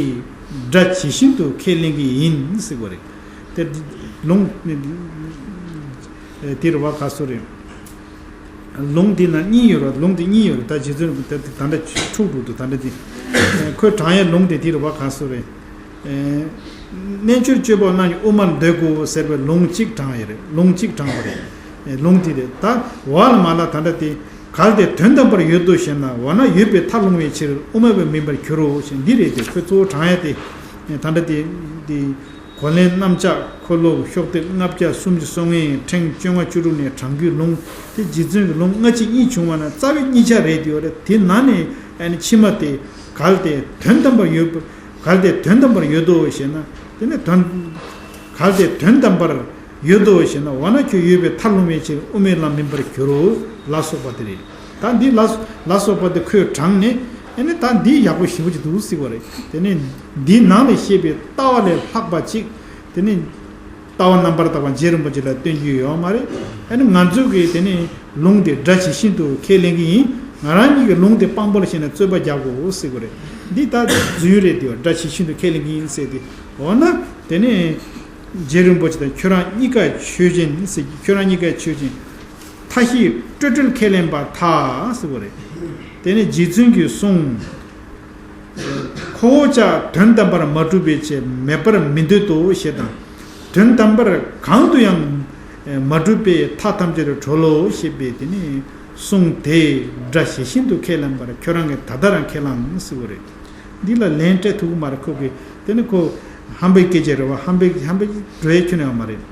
སྒྲ་ཇི་བཞིན་དུ་ཁས་ལེན་གྱི་ཡིན་ཟེར་བ་རེད། དེ་ལུང་དེར་བ་ག་སོ་རེད། ལུང་དེ་ན་གཉིས་ཡོད་རེད། ལུང་དེ་གཉིས་ཡོད་རེད། ད་རྗེ་བཙུན་རིན་པོ་ཆེ་ད་ལྟ་འཁྲུག་འགྲོ་འདུག་ད་ལྟ་དེ་ཁོས་དྲངས་ཡའི་ལུང་དེ་དེར་བ་ག་སོ་རེད། རྣལ་འབྱོར་སྤྱོད་པ་རྣམས་ཀྱིས་དབུ་མར་འདོད་དགོས་ཟེར་བའི་ལུང་གཅིག་དྲངས་ཡོད་རེད། ལུང་གཅིག་དྲངས་པ་རེད། ལུང་དེ་རེད། ད་འོག་ལ་མ་ལ་ད་ལྟ་དེ། གལ་ཏེ་དོན་དམ་པར་ཡོད་དོ་ཞེ་ན། འོ་ན་ཡོད་པའི་མཐར་ལྷུང་བའི་ཕྱིར་དབུ་མ་བས་མིན་པར་འགྱུར་རོ་ཞེས་འདི་རེད་དེ། ཁོས་གཙོ་བོ་དྲངས་ཡ་དེ། ད་ལྟ་དེ་དེ་གོ་ལན་རྣམ་གཞག་འཁོར་ལོ་ཤོག་ལྡེབ་ལྔ་བརྒྱ་སུམ་ཅུ་སོ་ལྔའི་ཕྲེང་བཅོ་ལྔ་བཅུ་དྲུག་ནས་དྲངས་རྒྱུའི་ལུང་དེ་རྗེ་བཙུན་གྱི་ལུང་སྔ་ཕྱི་གཉིས་བྱུང་བ་ན་རྩ་བའི་གཉིས་ཆ་རེད་དེ་ཡོད་རེད། དེ་ནང་ནས་ཨ་ནི་ཕྱི་མ་དེ་གལ་ཏེ་དོན་དམ་པར་ཡོད། གལ་ཏེ་དོན་དམ་པར་ཡོད་དོ་ཞེ་ན། དེ་ནི་དོན། གལ་ཏེ་དོན་དམ་པར་ཡོད་དོ་ཞེ་ན། འོ་ན་ཁྱོད་ཡོད་པའི་མཐར་ལྷུང་བའི་ཕྱིར་དབུ་མའི་ལམ་མིན་པར་འགྱུར་རོ་ལ་སོགས་པ་དེ་རེད། ད་འདི་ལ་ལ་སོགས་པ་དེ་ཁོས་དྲངས་ནས་ཨ་ནི་ད་འདི་ཡག་པོ་ཞེ་པོ་ཅིག་འདུག་ཟེར་བ་རེད། དེ་ནས་འདིའི་ནང་ལས་བཤད་པའི་ལྟ་བ་ལས་ལྷག་པ་ཅིག་དེ་ནི་ལྟ་བ་རྣམ་པར་དག་པ་རྗེ་རིན་པོ་ཆེ་ལ་སྟོན་རྒྱུ་ཡོད་མ་རེད། ཨ་ནི་ང་ཚོ་གིས་དེ་ནི་ལུང་དེ་སྒྲ་ཇི་བཞིན་དུ་ཁས་ལེན་གྱི་ཡིན། ང་རང་གཉིས་ཀྱི་ལུང་དེ་དཔང་པོ་ལ་བྱས་ནས་རྩོད་པ་རྒྱག་དགོས་ཟེར་བ་རེད། འདི་ལྟ་རྫུན་རེད་དེ། སྒྲ་ཇི་བཞིན་དུ་ཁས་ལེན་གྱི་ཡིན་ཟེར་ཏེ། འོ་ན་དེ་ནས་རྗེ་རིན་པོ་ཆེ་དང་ཁྱོད་རང་གཉིས་ཀ་ཆོས་ཅན་ཟེར། ཁྱོད་རང་གཉིས་ཀ་ཆོས་ཅན། མཐའ་བཞི་སྤྲོས་བྲལ་ཁས་ལེན་པར་ཐལ་ཟེར་བ་རེད། དེ་ནས་རྗེ་བཙུན་གྱི་གསུང་ཁོ་བོ་ཅག་དོན་དམ་པར་མ་གྲུབ་པའི་ཕྱིར་མེད་པར་མི་འདོད་དོ་ཞེས་དང་། དོན་དམ་པར་གང་དུ་ཡང་མ་གྲུབ་པས་མཐའ་ཐམས་ཅད་གྲོལ་ལོ་ཞེས་པའི་དེ་ནི་གསུང་དེ་སྒྲ་ཇི་བཞིན་དུ་ཁས་ལེན་པར་ཁྱོད་རང་གིས་ད་ལྟ་རང་ཁས་བླངས་ཟེར་བ་རེད། འདི་ལ་ལན་སྤྲད་ཐུབ་ཀྱི་མ་རེད་ཁོ་གིས། དེ་ནི་ཁོ་ཧམ་པའི་སྐད་ཆ་རེད་བ། ཧམ་པའི་ཧམ་པའི་འགྲོ་ཡའི་ཁྱོན་ནས་ཡོད་མ་རེད།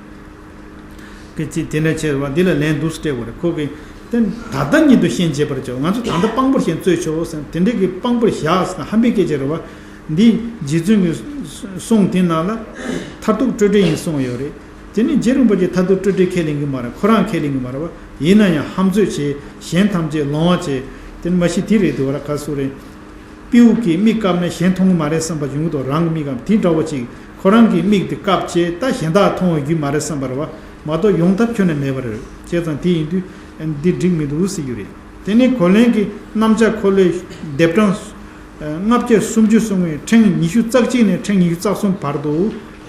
སྐད་ཅིག་དེ་འདྲ་བྱས་པ་འདི་ལ་ལན་འདུག་སྤྲད་དགོས་རེད་ཁོ་གིས། དེ་ད་ལྟ་ཉིད་དུ་ཤན་འབྱེད་པར་བྱའོ། ང་ཚོ་ད་ལྟ་དཔང་པོར་ཤན་རྩོད་ཆོག་ཟེར་དེ་འདྲ་གི་དཔང་པོར་བཞག་ཟེར་ཧམ་པའི་སྐད་ཆ་རེད་བ། འདི་རྗེ་བཙུན་གྱི་གསུང་དེ་ནང་ལ་མཐར་ཐུག་སྤྲོས་བྲལ་ཡིན་གསུངས་ཡོད་རེད། དེ་ནི་རྗེ་རིན་པོ་ཆེ་མཐར་ཐུག་སྤྲོས་བྲལ་ཁས་ལེན་གྱི་མ་རེད། ཁོ་རང་ཁས་ལེན་གྱི་མ་རེད་བ། ཡིན་ན་ཡང་ཧམ་རྩོད་བྱས་གཞན་ཐམས་ཅད་ལོང་བ་བྱས། དེ་ནི་མ་གཞི་དེ་རེད་འདུག་བ་ར་ག་སུ་རེད། སྤྲེའུ་གིས་མིག་བཀབ་ན་གཞན་མཐོང་གི་མ་རེད་བསམ་པ་ཡོང་གི་འདུག་རང་གི་མིག་གམ་དེ་འདྲ་བོ་ཅིག་ཁོ་རང་གི་མིག་དེ་བཀབ་བྱས་ད་གཞན་དག་མཐོང་བའི་རྒྱུ་མ་རེད་བསམ་པ་རེད་བ། མ་གཏོགས་ཡོང་ཐབས་ཁྱོན་ནས་མེད་པ་རེད། བྱས་ཙང་དེ་ཡིན་དུས་འདི་འགྲིག་མི་འདུག་ཟེར་རྒྱུ་རེད། དེ་ནས་གོ་ལན་གྱི་རྣམ་གཞག་འཁོར་ལོའི་ལྡེབ་གྲངས་ལྔ་བརྒྱ་སུམ་ཅུ་སོ་ལྔའི་ཕྲེང་ཉི་ཤུ་རྩ་གཅིག་ནས་ཕྲེང་ཉི་ཤུ་རྩ་གསུམ་བར་དུ་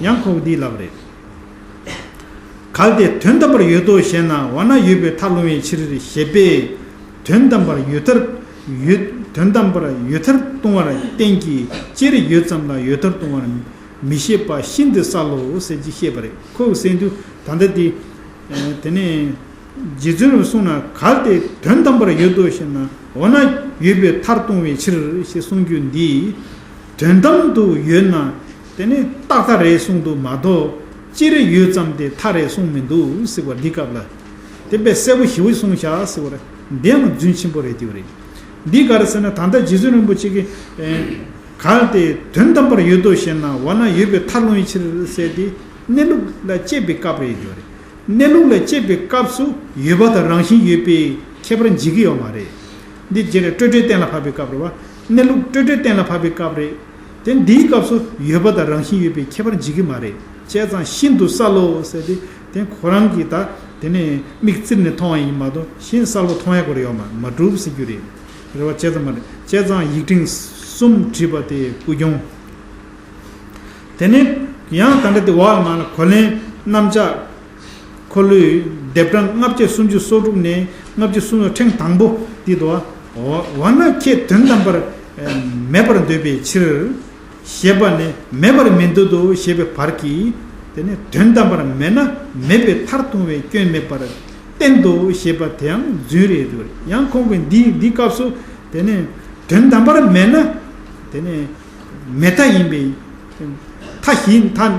ཡང་ཁོ་བོས་འདི་ལབ་རེད། གལ་ཏེ་དོན་དམ་པར་ཡོད་དོ་ཞེ་ན། འོ་ན་ཡོད་པའི་མཐར་ལྷུང་བའི་ཕྱིར་ཞེས་པས། དོན་དམ་པར་ཡོད་མཐར་ཡོད་དོན་དམ་པར་ཡོད་མཐར་ལྟུང་བར་བསྟན་གྱི། སྤྱིར་ཡོད་ཙམ་ལ་ཡོད་མཐར་ལྟུང་བར་མི་བཞེད་པ་ཤིན་ཏུ་གསལ་ལོ་ཟེར་གྱི་བཤད་པ་རེད། ཁོ་བོས་ཟེར་དུས་ད་ལྟ་དེ་དེ་ནས་རྗེ་བཙུན་རུ་གསུངས་ན། གལ་ཏེ་དོན་དམ་པར་ཡོད་དོ་ཞེ་ན། འོ་ན་ཡོད་པའི་མཐར་ལྟུང་བའི་ཕྱིར་ཞེས་གསུང་རྒྱུ་འདི། དོན་དམ་དུ་ཡོད་ན་དེ་ནི་རྟག་མཐའ་རེད་གསུངས་འདུག་མ་གཏོགས་སྤྱིར་ཡོད་ཙམ་དེ་མཐའ་རེད་གསུངས་མི་འདུག་ཟེར་བ་འདི་སྐབས་ལ། དེ་དཔེ་གསལ་པོ་ཞེ་པོ་གསུངས་བཞག་ཟེར་བ་རེད། འདི་ཡང་རྫུན་ཆེན་པོ་རེད་དེ་བ་རེད། འདི་ག་རེ་ཟེར་ན། ད་ལྟ་རྗེ་བཙུན་རིན་པོ་ཆེ་གིས། ཨེ། གལ་ཏེ་དོན་དམ་པར་ཡོད་དོ་ཞེ་ན། འོ་ན་ཡོད་པའི་མཐར་ལྷུང་བའི་ཕྱིར་ཟེར་ཏེ། གནས་ལུགས་ལ་དཔྱད་པའི་སྐབས་རེད་དེ་བ་རེད། གནས་ལུགས་ལ་དཔྱད་པའི་སྐབས་སུ་ཡོད་པ་དང་རང་བཞིན་ཡོད་པའི་ཁྱད་པར་འབྱེད་ཀྱི་ཡོད་མ་རེད། འདི་རྗེ་རེད། སྤྲོས་བྲལ་གཏན་ལ་ཕབ་པའི་སྐབས་རེད་བ། གནས་ལུགས་སྤྲོས་བྲལ་གཏན་ལ་ཕབ་པའི་སྐབས་རེད། དེ་འདིའི་སྐབས་སུ་ཡོད་པ་དང་རང་བཞིན་ཡོད་པའི་ཁྱད་པར་འབྱེད་ཀྱི་མ་རེད། བྱས་ཙང་ཤིན་ཏུ་གསལ་ལོ་ཟེར་ཏེ། དེ་ཁོ་རང་གིས་ད་དེ་ནས་མིག་བཙིར་ནས་མཐོང་བ་ཡིན་མ་གཏོགས། ཤིན་གསལ་པོ་མཐོང་ཡ་སྐོར་ཡོད་མ་མ་གྲུབ་ཟེར་རྒྱུ་རེད། རེད་བ། བྱས་ཙང་མ་རེད། བྱས་ཙང་ཡིག་ཕྲེང་གསུམ་བྲིས་པ་དེ་ཀུན་འབྱུང་། དེ་ནས་ཡང་ད་ལྟ་དེ་འོག་ལ་མ་ལ་གོ་ལེན་རྣམ་གཞག་འཁོར་ལོའི་ལྡེབ་གྲངས་ལྔ་བརྒྱ་སུམ་ཅུ་སོ་དྲུག་ནས་ལྔ་བརྒྱ་སུམ་ཅུ། ཕྲེང་དང་པོ་འདི་དོ། འོ་འོ་ན་ཁྱེད་དོན་དམ་པར་མེད་པར་འདོད་པའི་ཕྱིར། ཞེས་པ་ནས་མེད་པར་མི་འདོད་དོ་ཞེས་པའི་བར་གྱིས། དེ་ནས་དོན་དམ་པར་མེད་ན་མེད་པའི་མཐར་ལྟུང་བའི་སྐྱོན་མེད་པར་བསྟན་ཏོ་ཞེས་པ་དེའང་རྫུན་རེད་དོ། ཡང་ཁོང་གིས་འདི་འདི་སྐབས་སུ། དེ་ནས་དོན་དམ་པར་མེད་ན། དེ་ནས་མེད་མཐའ་ཡིན་པའི། མཐའ་ཞིག་མཐའ།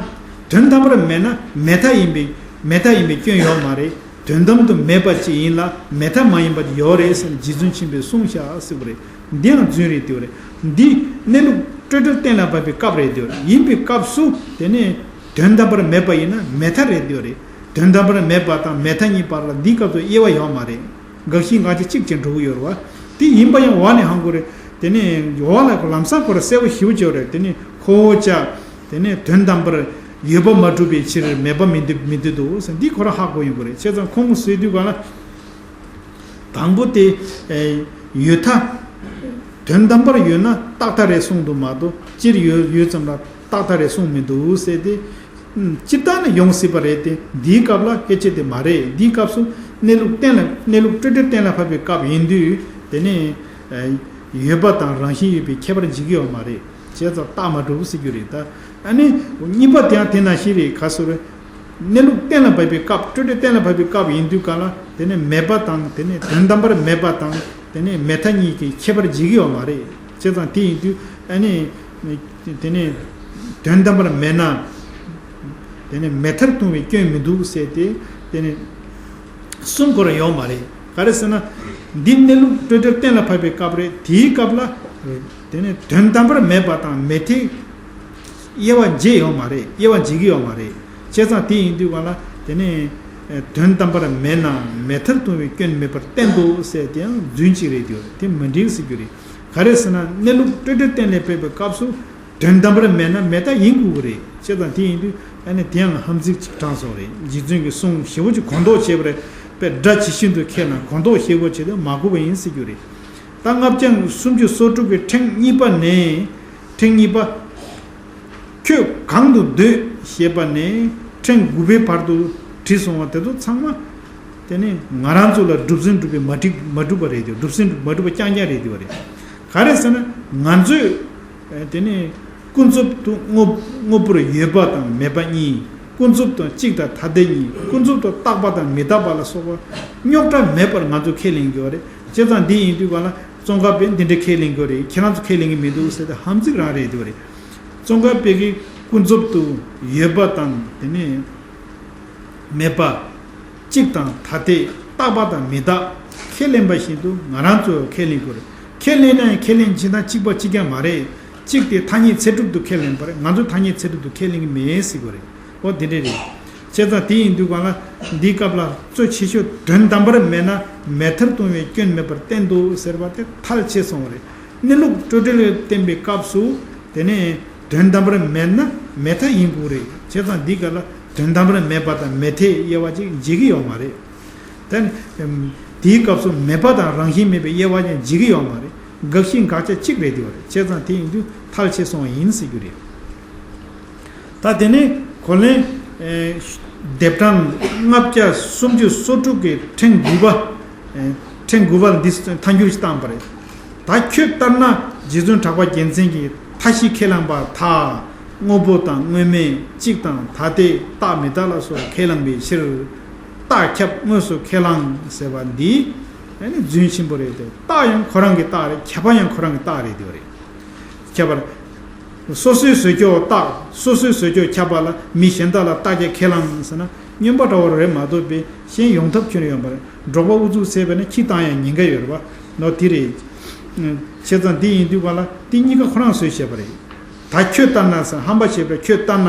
དོན་དམ་པར་མེད་ན་མེད་མཐའ་ཡིན་པའི། མེད་མཐའ་ཡིན་པའི་སྐྱོན་ཡོད་མ་རེད། དོན་དམ་དུ་མེད་པ་ཅིག་ཡིན་ལ་མེད་མཐའ་མ་ཡིན་པ་དེ་ཡོད་རེད་ཟེར་ནས་རྗེ་བཙུན་ཆེན་པོས་གསུངས་བཞག་ཟེར་བ་རེད། འདི་ཡང་རྫུན་རེད་དེ་བ་རེད། འདི་གནས་ལུགས་སྤྲོས་བྲལ་གཏན་ལ་ཕབ་པའི་སྐབས་རེད་དེ་བ་རེད། ཡིན་པའི་སྐབས་སུ་དེ་ནས་དོན་དམ་པར་མེད་པ་ཡིན་ན་མེད་མཐའ་རེད་དེ་བ་རེད། དོན་དམ་པར་མེད་པ་དང་མེད་མཐའ་གཉིས་བར་ལ་འདིའི་སྐབས་སུ་དབྱེ་བ་ཡོད་མ་རེད། དགག་གཞི་དགག་བྱ་གཅིག་ཅན་འགྲོ་གི་ཡོད་རེད་བ། དེ་ཡིན་པ་ཡང་འོག་ནས་ཧང་གོ་རེད། དེ་ནས་འོག་ལ་ལམ་སང་ཁོ་ར་གསལ་པོ་ཞེ་པོ་བྱས་པ་རེད། དེ་ནས་ཁོ་བོ་ཅག་དེ་ནས་དོན་དམ་པར་ཡོད་པ་མ་གྲུབ་པའི་ཕྱིར་མེད་པ་མི་འདོད་མི་འདོད་དོ་ཟེར། འདི་ཁོ་ར་ཧ་གོ་ཡོང་གི་རེད། བྱས་ཙང་ཁོང་གིས་ཟེར་དུས་ག་ལ། དང་པོ་དེ། ཨེ། ཡོད་མཐའ། དོན་དམ་པར་ཡོད་ན་རྟག་མཐའ་རེད་གསུངས་འདུག་མ་གཏོགས། སྤྱིར་ཡོད་ཡོད་ཙམ་ལ་རྟག་མཐའ་རེད་གསུངས་མི་འདུག་ཟེར་ཏེ། ཨུམ། སྤྱིར་བཏང་ནི་ཡོང་སྲིད་པ་རེད་དེ། འདིའི་སྐབས་ལ་སྐད་ཆ་དེ་མ་རེད། འདིའི་སྐབས་སུ་གནས་ལུགས་གཏན་ལ། གནས་ལུགས་སྤྲོས་བྲལ་གཏན་ལ་ཕབ་པའི་སྐབས་ཡིན་དུས། དེ་ནས་ཡོད་པ་དང་རང་བཞིན་ཡོད་པའི་ཁྱད་པར་འབྱེད་ཀྱི་ཡོད་མ་རེད། བྱས་ཙང་རྟགས་མ་གྲུབ་ཟེར་རྒྱུ་རེད་ད། ཨ་ནི་གཉིས་པ་དེ་ཡང་དེ་ནང་བཞིན་རེད། ག་ཟེར་རེད། གནས་ལུགས་གཏན་ལ་ཕབ་པའི་སྐབས། སྤྲོས་བྲལ་གཏན་ལ་ཕབ་པའི་སྐབས་ཡིན་དུས་ག་ལ། དེ་ནས་མེད་པ་དང་། དེ་ནས་དོན་དམ་པར་མེད་པ་དང་། དེ་ནས་མེད་མཐའ་གཉིས་ཀྱི་ཁྱད་པར་འབྱེད་ཀྱི་ཡོད་མ་རེད། བྱས་ཙང་དེ་ཡིན་དུས་ཨ་ནི། དེ་ནས་དོན་དམ་པར་མེད་ན། དེ་ནས་མེད་མཐར་ལྟུང་བའི་སྐྱོན་མི་འདུག་ཟེར་ཏེ། དེ་ནས་གསུང་དགོས་ར་ཡོད་མ་རེད། ག་རེ་ཟེར་ན། འདི་གནས་ལུགས་སྤྲོས་བྲལ་གཏན་ལ་ཕབ་པའི་སྐབས་རེད། དེའི་སྐབས་ལ། དེ་ནས་དོན་དམ་པར་མེད་པ་དང་མེད་མཐའི་དབྱེ་བ་འབྱེད་ཡོད་མ་རེད། དབྱེ་བ་འབྱེད་ཀྱི་ཡོད་མ་རེད། བྱས་ཙང་དེ་ཡིན་དུས་ག་ལ། དེ་ནས་དོན་དམ་པར་མེད་ན་མེད་མཐར་ལྟུང་བའི་སྐྱོན་མེད་པར་བསྟན་ཏོ་ཟེར་དེའང་རྫུན་གཅིག་རེད་དེ། དེ་མི་འགྲིག་ཟེར་རྒྱུ་རེད། ག་རེ་ཟེར་ན། གནས་ལུགས་སྤྲོས་བྲལ་གཏན་ལ་ཕབ་པའི་སྐབས་སུ་དོན་དམ་པར་མེད་ན་མེད་མཐའ་ཡིན་དགོས་ཀྱི་རེད། བྱས་ཙང་དེ་ཡིན་དུས་ཨ་ནི་དེའང་ཧམ་ཚིག་ཅིག་དྲངས་སོང་རེད། རྗེ་བཙུན་གྱི་གསུང་ཞེ་པོ་ཅིག་གོ་ལྡོག་བྱས་པ་རེད། དཔེ་སྒྲ་ཇི་བཞིན་དུ་ཁས་བླངས་གོ་ལྡོག་ཞེ་པོ་བྱས་ཏེ་མ་གོ་བ་ཡིན་ཟེར་རྒྱུ་རེད། ད་ལྔ་བརྒྱ་སུམ་ཅུ་སོ་དྲུག་གི་ཕྲེང་གཉིས་པ་ནས། ཕྲེང་གཉིས་པ། ཁྱོད་གང་དུ་འདོད་ཞེས་པ་ནས་ཕྲེང་དགུ་པའི་བར་དུ་བྲིས་སོང་བ་དེ་ཚོ་ཚང་མ། དེ་ནི་ང་རང་ཚོ་ལ་གྲུབ་ཟིན་གྲུབ་པའི་མ་གྲུབ་མ་གྲུབ་པ་རེད་དེ། གྲུབ་ཟིན་མ་གྲུབ་པ་རྐྱང་རྐྱང་རེད་དེ་བ་རེད། ག་རེ་ཟེར་ན། ང་ཚོས་དེ་ནི་ཀུན་རྫོབ་ཏུ་དངོས་དངོས་པོར་ཡོད་པ་དང་མེད་པ་གཉིས། ཀུན་རྫོབ་ཏུ་གཅིག་དང་ཐ་དད་གཉིས། ཀུན་རྫོབ་ཏུ་རྟག་པ་དང་མི་རྟག་པ་ལ་སོགས་པ་རྙོག་དྲ་མེད་པར་ང་ཚོས་ཁས་ལེན་དགོས་པ་རེད། བྱས་ཙང་འདི་ཡིན་དུས་ག་ལ་ཙོང་ཁ་པས་འདི་འདྲ་ཁས་ལེན་དགོས་རེད། ཁྱེད་རང་ཚོ་ཁས་ལེན་གྱི་མི་འདུག་ཟེར་ཏེ་ཧམ་ཚིག་རང་རེད་དེ་བ་རེད། ཙོང་ཁ་པ་གིས་ཀུན་རྫོབ་ཏུ་ཡོད་པ་དང་དེ་ནས་མེད་པ། གཅིག་དང་ཐ་དད། རྟག་པ་དང་མི་རྟག་ཁས་ལེན་པ་བཞིན་དུ་ང་རང་ཚོས་ཁས་ལེན་དགོས་རེད། ཁས་ལེན་ན་ཡང་ཁས་ལེན་བྱེད་སྟངས་གཅིག་པ་གཅིག་རྐྱང་མ་རེད། གཅིག་དེ་ཐ་སྙད་ཚད་གྲུབ་ཏུ་ཁས་ལེན་པ་རེད། ང་ཚོས་ཐ་སྙད་ཚད་གྲུབ་ཏུ་ཁས་ལེན་གྱི་མེད་ཟེར་དགོས་རེད། འོ་དེ་འདྲ་རེད། བྱས་ཙང་དེ་ཡིན་དུས་ག་ལ་འདིའི་སྐབས་ལ་གཙོ་ཆེ་ཤོས་དོན་དམ་པར་མེད་ན་མེད་མཐར་ལྟུང་བའི་སྐྱོན་མེད་པར་བསྟན་ཏོ་ཟེར་བ་དེ་མཐར་ཕྱིན་སོང་བ་རེད། གནས་ལུགས་སྤྲོས་བྲལ་བསྟན་པའི་སྐབས་སུ་དེ་ནས་དོན་དམ་པར་མེད་ན་མེད་མཐའ་ཡིན་དགོས་རེད། བྱས་ཙང་འདིའི་སྐབས་ལ་དོན་དམ་པར་མེད་པ་དང་མེད་མཐའི་དབྱེ་བ་ཅིག་འབྱེད་ཀྱི་ཡོད་མ་རེད། དེ་ནི་དེའི་སྐབས་སུ་མེད་པ་དང་རང་བཞིན་མེད་པའི་དབྱེ་བ་ཀྱང་འབྱེད་ཀྱི་ཡོད་མ་རེད། དགག་གཞི་དགག་བྱ་གཅིག་རེད་དེ་བ་རེད། བྱས་ཙང་དེ་ཡིན་དུས་མཐར་ཕྱིན་སོང་བ་ཡིན་ཟེར་རྒྱུ་རེད། ད་དེ་ནས་གོ་ལེན། ཨེ། ལྡེབ་གྲངས་ལྔ་བརྒྱ་སུམ་ཅུ་སོ་དྲུག་གི་ཕྲེང་དགུ་པ། ཨེ། ཕྲེང་དགུ་པ་ལ་འདི་མཐའ་འཁྱོལ་ཞིག་བཏང་པ་རེད། ད་ཁྱོད་ལྟར་ན་རྗེ་བཙུན་གྲགས་པ་རྒྱལ་མཚན་གྱིས་མཐའ་བཞི་ཁས་བླངས་པ་མཐའ། དངོས་པོ་དང་དངོས་མེད་གཅིག་དང་ཐ་དད་རྟག་མི་རྟག་ལ་སོགས་ཁས་བླངས་པའི་ཕྱིར། རྟགས་ཁྱབ་དངོས་སུ་ཁས་བླངས་ཟེར་བ་འདི་ཨ་ནི་རྫུན་ཆེན་པོ་རེད་དེ། རྟགས་ཡང་ཁོ་རང་གི་རྟགས་རེད། ཁྱབ་པ་ཡང་ཁོ་རང་གི་རྟགས་རེད་དེ་བ་རེད། ཁྱབ་པ་རེད། སོ་སོའི་བཟོས་ཀྱོག་རྟགས། སོ་སོའི་བཟོས་ཀྱོག་ཁྱབ་པ་ལ་མི་གཞན་དག་ལ་རྟགས་ཀྱང་ཁས་བླངས་ཟེར་ན། སྨྱོན་པ་འདྲ་བོ་རེད་མ་གཏོགས་པའི་གཞན་ཡོང་ཐབས་ཁྱོན་ཡོད་པ་རེད། འབྲོག་པ་ཨུ་ཚུགས་ཟེར་བས་ན་ཁྱི་བཏང་ཡང་ཉེན་ཁ་ཡོད་རེད་པ། ནོ་དེ་རེད། བྱས་ཙང་དེ་ཡིན་དུས་ག་ལ་དེ་གཉིས་ཀ་ཁོ་རང་བཟོས་བྱས་པ་རེད། ད་ཁྱོད་ལྟར་ན་ཟེར་ཧམ་པ་བྱས་པས། ཁྱོད་ལྟར་ན་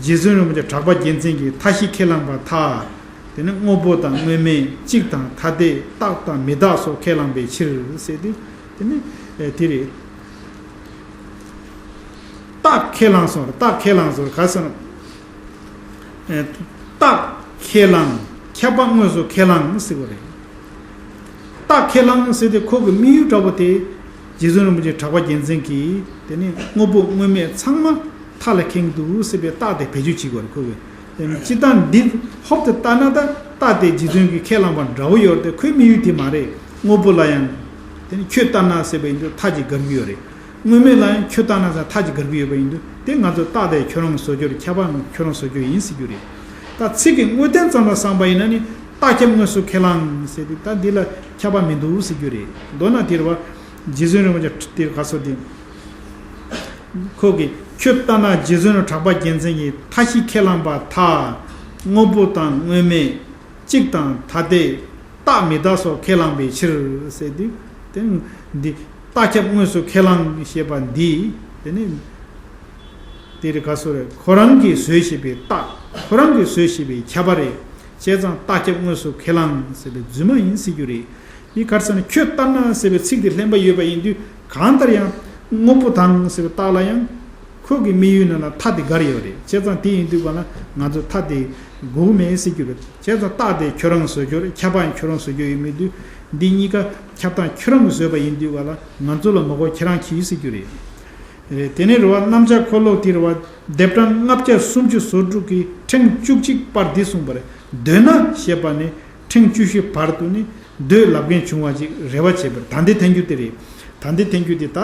རྗེ་བཙུན་རིན་པོ་ཆེ་གྲགས་པ་རྒྱལ་མཚན་གྱིས་མཐའ་བཞི་ཁས་བླངས་པ་མཐའ། དེ་ནི་དངོས་པོ་དང་དངོས་མེད་གཅིག་དང་ཐ་དད་རྟག་དང་མི་རྟག་སོགས་ཁས་བླངས་པའི་ཕྱིར་ཟེར་དུས། དེ་ནི་དེ་རེད། རྟག་ཁས་བླངས་སོང་། རྟག་ཁས་བླངས་སོང་། ག་ཟེར་ན། རྟག་ཁས་བླངས། ཁྱབ་པ་དངོས་སུ་ཁས་བླངས་ཟེར་བ་རེད། རྟག་ཁས་བླངས་ཟེར་ཏེ་ཁོ་གི་དམིགས་ཡུལ་འདྲ་པོ་དེ། རྗེ་བཙུན་རིན་པོ་ཆེ་གྲགས་པ་རྒྱལ་མཚན་གྱིས་དེ་ནི་དངོས་པོ་དངོས་མེད་ཚང་མ་མཐའ་ལ་ཁེངས་འདུག་ཟེར་བའི་རྟགས་དེ་བེད་སྤྱོད་བྱེད་དགོས་རེད་ཁོ་གིས། སྤྱིར་བཏང་འདི་ཧོབ་ཏེ་ལྟ་ན་ད་རྟགས་དེ་རྗེ་བཙུན་གྱིས་ཁས་བླངས་པ་འདྲ་བོ་ཡོད་རེད་དེ། ཁོའི་དམིགས་ཡུལ་དེ་མ་རེད། དངོས་པོ་ལ་ཡང་དེ་ནི་ཁྱོད་ལྟར་ན་ཟེར་བ་ཡིན་དུས་མཐའ་གཅིག་དགར་གྱི་ཡོད་རེད། དངོས་མེད་ལ་ཡང་ཁྱོད་ལྟར་ན་ཟེར་མཐའ་གཅིག་དགར་གྱི་ཡོད་པ་ཡིན་དུས། དེ་ང་ཚོ་རྟགས་དེ་ཁྱོད་རང་བཟོ་རྒྱུ་རེད། ཁྱབ་པ་ཁྱོད་རང་བཟོ་རྒྱུ་ཡིན་ཟེར་རྒྱུ་རེད། ད་ཚིག་གི་དངོས་བསྟན་ཙམ་ལ་བསམ་པ་ཡིན་ན་ནི། རྟགས་ཁྱབ་དངོས་སུ་ཁས་བླངས་ཟེར་དུས་ད་འདི་ལ་ཁྱབ་པ་མི་འདུག་ཟེར་རྒྱུ་རེད། མདོར་ན་དེ་རེད་པ། རྗེ་བཙུན་རིན་པོ་ཆེ་དེ་ག་སོ་དེ། ཁོ་གིས་ཁྱོད་ལྟར་ན་རྗེ་བཙུན་གྲགས་པ་རྒྱལ་མཚན་གྱིས་མཐའ་བཞི་ཁས་བླངས་པ་མཐའ། དངོས་པོ་དང་དངོས་མེད་གཅིག་དང་ཐ་དད་རྟག་མི་རྟག་སོགས་ཁས་བླངས་པའི་ཕྱིར་ཟེར་དུས། དེ་འདི་རྟགས་ཁྱབ་དངོས་སུ་ཁས་བླངས་ཞེས་པ་འདི། དེ་ནི་དེ་རེད་ག་སོ་རེད། ཁོ་རང་གིས་བཟོས་བྱས་པའི་རྟགས། ཁོ་རང་གིས་བཟོས་བྱས་པའི་ཁྱབ་པ་རེད། བྱས་ཙང་རྟགས་ཁྱབ་དངོས་སུ་ཁས་བླངས་ཟེར་བའི་རྫུན་མ་ཡིན་ཟེར་རྒྱུ་རེད། འདི་ག་རེ་ཟེར་ན། ཁྱོད་ལྟར་ན་ཟེར་བའི་ཚིག་དེ་ལྷན་པ་ཡོད་པ་ཡིན་དུས། གང་ལྟར་ཡང་དངོས་པོ་དང་ཟེར་བའི་རྟགས་ལ་ཡང་ཁོ་གི་དམིགས་ཡུལ་ནང་ལ་མཐའ་དེ་དགར་ཡོད་རེད། བྱས་ཙང་དེ་ཡིན་དུས་ག་ལ་ང་ཚོ་མཐའ་དེ་དགོས་མེད་ཟེར་རྒྱུ་རེད། བྱས་ཙང་རྟགས་དེ་ཁྱོད་རང་བཟོ་རྒྱུ་རེད། ཁྱབ་པ་ཡང་ཁྱོད་རང་བཟོ་རྒྱུ་ཡོད་མེད་དུས། འདི་གཉིས་ཀ་ཁྱབ་སྟངས་ཁྱོད་རང་གིས་བཟོས་པ་ཡིན་དུས་ག་ལ་ང་ཚོ་ལ་མ་གོ་ཁྱེད་རང་གིས་ཟེར་རྒྱུ་རེད། རེད། དེ་ནས་རེད་པ། རྣམ་གཞག་འཁོར་ལོ་དེ་རེད་པ། ལྡེབ་གྲངས་ལྔ་བརྒྱ་སུམ་ཅུ་སོ་དྲུག་གི་ཕྲེང་བཅུ་གཅིག་པར་འདི་གསུངས་པ་རེད། འདོད་ན་ཞེས་པ་ནས་ཕྲེང་བཅུ་བཞི་བར་དུ་ནི་འདོད་ལབ་མཁན་བྱུང་བ་ཅིག་རེ་བ་བྱེད་པར། ད་འདི་ཐལ་འགྱུར་དེ་རེད། ད་འདི་ཐལ་འགྱུར་དེ་ད།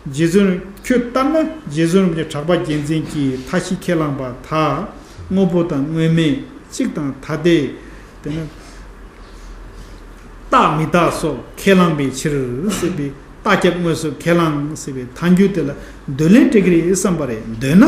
རྗེ་བཙུན། ཁྱོད་ལྟར་ན་རྗེ་བཙུན་རིན་པོ་ཆེ་གྲགས་པ་རྒྱལ་མཚན་གྱིས་མཐའ་བཞི་ཁས་བླངས་པ་མཐའ། དངོས་པོ་དང་དངོས་མེད་གཅིག་དང་ཐ་དད། དེ་ནི་རྟག་མི་རྟག་སོགས་ཁས་བླངས་པའི་ཕྱིར་ཟེར་བའི། རྟགས་ཁྱབ་དངོས་སུ་ཁས་བླངས་ཟེར་བའི་ཐལ་འགྱུར་དེ་ལ་འདོད་ལན་སྤྲད་ཀྱི་རེད་བསམ་པ་རེད། འདོད་ན།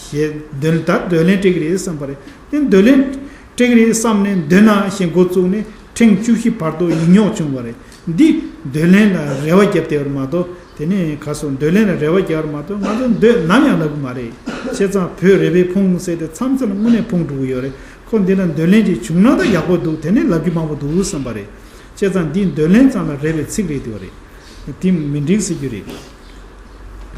ཞེས་འདོད། ད་འདོད་ལན་སྤྲད་ཀྱི་རེད་བསམ་པ་རེད། དེ་འདོད་ལན་སྤྲད་ཀྱི་རེད་བསམ་ནས། འདོད་ན་ཞེས་འགོ་བཙུགས་ནས་ཕྲེང་བཅུ་བཞི་བར་དུ་ཡིག་རྙོག་བྱུང་བ་རེད། འདི་འདོད་ལན་ལ་རེ་བ་བརྒྱབ་བསྡད་པ་མ་གཏོགས། དེ་ནས་ག་སོ། འདོད་ལན་ལ་རེ་བ་རྒྱག་པ་མ་གཏོགས། ང་ཚོ་འདོད་ནམ་ཡང་ལབ་གི་མ་རེད། བྱས་ཙང་བོད་རེ་བའི་ཕུང་ཟེར་དེ་མཚམས་མཚམས་ལ་དངོས་གནས་ཕུང་འགྲོ་གི་ཡོད་རེད། ཁོ་འདི་ལ་འདོད་ལན་ཅིག་བྱུང་ན་ད་ཡག་པོ་འདུག་དེ་ནས་ལབ་རྒྱུ་མང་པོ་འདུག་བསམ་པ་རེད། བྱས་ཙང་འདིའི་འདོད་ལན་ཙམ་ལ་རེ་བའི་ཚིག་རེད་དེ་བ་རེད། དེ་མི་འགྲིག་ཟེར་རྒྱུ་རེད།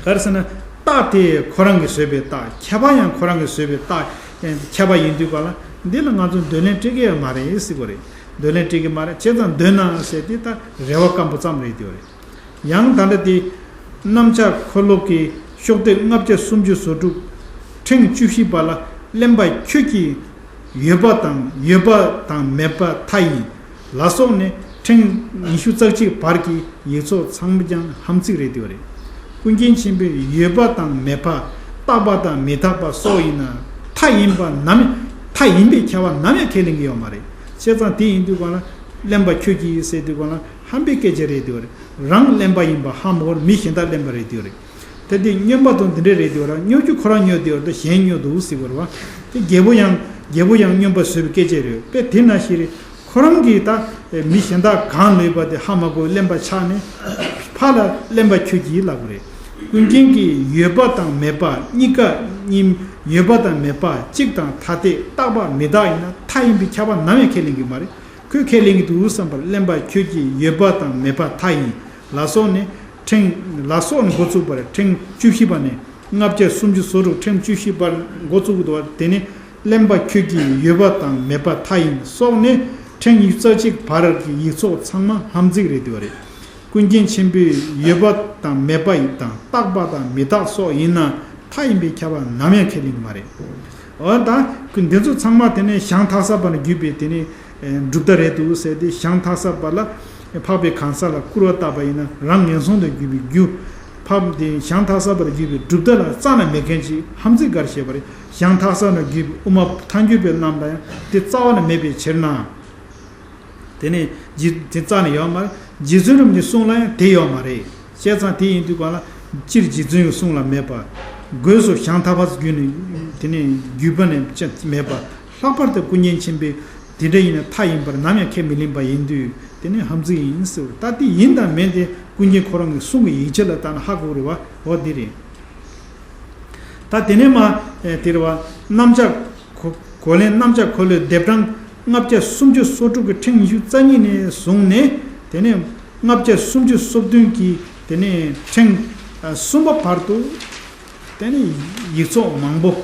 ག་རེ་ཟེར་ན། རྟགས་དེ་ཁོ་རང་གིས་བཟོས་པའི་རྟགས། ཁྱབ་པ་ཡང་ཁོ་རང་གིས་བཟོས་པའི་རྟགས། ཁྱབ་པ་ཡིན་དུས་ག་ལ་འདི་ལ་ང་ཚོ་འདོད་ལན་སྤྲད་ཀྱི་ཡོད་མ་རེད་ཟེར་དགོས་རེད། འདོད་ལན་སྤྲད་ཀྱི་མ་རེད། བྱས་ཙང་འདོད་ན་ཟེར་དེ་ད་རེ་བ་སྐམ་པོ་ཙམ་རེད་དེ་བ་རེད། ཡང་ད་ལྟ་དེ། རྣམ་གཞག་འཁོར་ལོ་གི་ཤོག་ལྡེབ་ལྔ་བརྒྱ་སུམ་ཅུ་སོ་དྲུག་ཕྲེང་བཅུ་བཞི་པ་ལ། གླེན་པ་ཁྱོད་ཀྱིས་ཡོད་པ་དང་ཡོད་པ་དང་མེད་པ་མཐའ་ཡིན་ལ་སོགས་ནས། ཕྲེང་ཉི་ཤུ་རྩ་གཅིག་བར་གྱི་ཡིག་ཚོགས་ཚང་མ་ཀྱང་ཧམ་ཚིག་རེད་དེ་བ་རེད། ཀུན་མཁྱེན་ཆེན་པོས་ཡོད་པ་དང་མེད་པ། རྟག་པ་དང་མི་རྟག་པ་སོགས་ཡིན་ན། མཐའ་ཡིན་པ་ནམ། མཐའ་ཡིན་པའི་ཁྱབ་པ་ནམ་ཡང་ཁས་ལེན་གྱི་ཡོད་མ་རེད། བྱས་ཙང་དེ་ཡིན་དུས་ག་ལ་གླེན་པ་ཁྱོད་ཀྱིས་ཟེར་དུས་ག་ལ་ཧམ་པའི་སྐད་ཆ་རེད་དེ་བ་རེད། རང་གླེན་པ་ཡིན་པ་ཧ་མ་གོ་བར་མི་གཞན་དག་གླེན་པ་རེད་དེ་བ་རེད། དེ་དེ་སྨྱོན་པ་དང་འདི་འདྲ་རེད་དེ་བ་ར། སྨྱོ་རྒྱུ་ཁོ་རང་སྨྱོ་དེ་བ་ར། ད་གཞན་སྨྱོ་འདུག་ཟེར་བ་རེད་བ། དེ་རྒྱལ་པོ་ཡང་རྒྱལ་པོ་ཡང་སྨྱོན་པ་བཟོས་པའི་སྐད་ཆ་རེད། དཔེ་དེ་ན་ཞིག་རེད། ཁོ་རང་གིས་ད་མི་གཞན་དག་གང་ལབ་པ་དེ་ཧ་མ་གོ་གླེན་པ་ཆགས་ནས། ཕར་ལ་གླེན་པ་ཁྱོད་ཀྱིས་ལབ་དགོས་རེད། ཀུན་མཁྱེན་གྱིས་ཡོད་པ་དང་མེད་པ་གཉིས་ཀ་གཉིས། ཡོད་པ་དང་མེད་པ་གཅིག་དང་ཐ་དད་རྟག་པ་མི་རྟག་ཡིན་ན། མཐའ་ཡིན་པའི་ཁྱབ་པ་ནམ་ཡང་ཁས་ལེན་གྱི་མ་རེད། ཁོས་ཁས་ལེན་གྱི་འདུག་བསམ་པར། གླེན་པ་ཁྱོད་ཀྱིས་ཡོད་པ་དང་མེད་པ་མཐའ་ཡིན་ལ་སོགས་ནས། ཕྲེང་ལ་སོགས་ནས་འགོ་བཙུགས་པ་རེད། ཕྲེང་བཅུ་བཞི་པ་ནས། ལྔ་བརྒྱ་སུམ་ཅུ་སོ་དྲུག་ཕྲེང་བཅུ་བཞི་པར་འགོ་བཙུགས་འདུག་བ། དེ་ནས་གླེན་པ་ཁྱོད་ཀྱིས་ཡོད་པ་དང་མེད་པ་མཐའ་ཡིན་སོགས་ནས། ཕྲེང་ཉི་ཤུ་རྩ་གཅིག་བར་གྱི་ཡིག་ཚོགས་ཚང་མ་ཧམ་ཚིག་རེད་དེ་བ་རེད། ཀུན་མཁྱེན་ཆེན་པོས་ཡོད་པ་དང་མེད་པ་ཡིན་དང་། རྟག་པ་དང་མི་རྟག་སོགས་ཡིན་ན། མཐའ་ཡིན་པའི་ཁྱབ་པ་ནམ་ཡང་ཁས་ལེན་གྱི་མ་རེད། འོ་ད་འདི་ཚོ་ཚང་མ་དེ་ནས་ཞང་ཐགས་པ་ལ་བརྒྱུད་པའི་དེ་ནས་གྲུབ་མཐའ་རེད་འདུག་ཟེར་ཏེ། ཞང་ཐགས་པ་ལ་འཕགས་པའི་གང་ཟག་ལ་སྐུར་བ་བཏབ་པ་ཡིན་ན། རང་ངན་སོང་དུ་བརྒྱུད་པའི་རྒྱུ། འཕགས་དེ་ཞང་ཐགས་པ་ལ་བརྒྱུད་པའི་གྲུབ་མཐའ་ལ་རྩ་ནས་མེད་མཁན་ཅིག་ཧམ་ཚིག་ག་རེ་བྱས་པ་རེད། ཞང་ཐགས་པ་ལ་བརྒྱུད་པའི་དབུ་མ་ཐལ་འགྱུར་བའི་རྣམས་ལ་ཡང་དེ་རྩ་བ་ནས་མེད་པའི་ཕྱིར་ན། དེ་ནས་རྗེ་དེ་རྩ་ནས་ཡོད་མ་རེད། རྗེ་བཙུན་རིན་པོ་ཆེའི་གསུང་ལ་ཡང་དེ་ཡོད་མ་རེད། བྱས་ཙང་དེ་ཡིན་དུས་གང་ལ་སྤྱིར་རྗེ་བཙུན་གྱི་གསུང་ལ་མེད་པ། སྒོས་སུ་ཞང་ཐགས་པ་བརྒྱུད་ནས་དེ་ནས་བརྒྱུད་པ་ནས་ཅི་མེད་པ། ལྷག་པར་དུ་ཀུན་མཁྱེན་ཆེན་པོས་འདི་འདྲ་ཡིན་ན་མཐའ་ཡིན་པར་ནམ་ཡང་ཁས་མི་ལེན་པ་ཡིན་དུས་དེ་ནི་ཧམ་ཚིག་ཡིན་ཟེར་བ། ད་དེ་ཡིན་དང་མིན་དེ་ཀུན་མཁྱེན་ཁོ་རང་གི་གསུང་གི་ཡིག་ཆ་ལ་བལྟས་ན་ཧ་གོ་རེད་བ། འོ་འདི་རེད། ད་དེ་ནས་མ་ཨེ་དེ་རེད་བ། གནམ་ལྕགས་གོ་གོ་ལེན། གནམ་ལྕགས་འཁོར་ལོའི་ལྡེབ་གྲངས་ལྔ་བརྒྱ་སུམ་ཅུ་སོ་དྲུག་གི་ཕྲེང་ཉི་ཤུ་རྩ་གཉིས་ནས་བཟུང་ནས་དེ་ནས་ལྔ་བརྒྱ་སུམ་ཅུ་སོ་བདུན་གྱི་དེ་ནས་ཕྲེང་ཨ་གསུམ་པ་བར་དུ་དེ་ནས་ཡིག་ཚོགས་མང་པོ།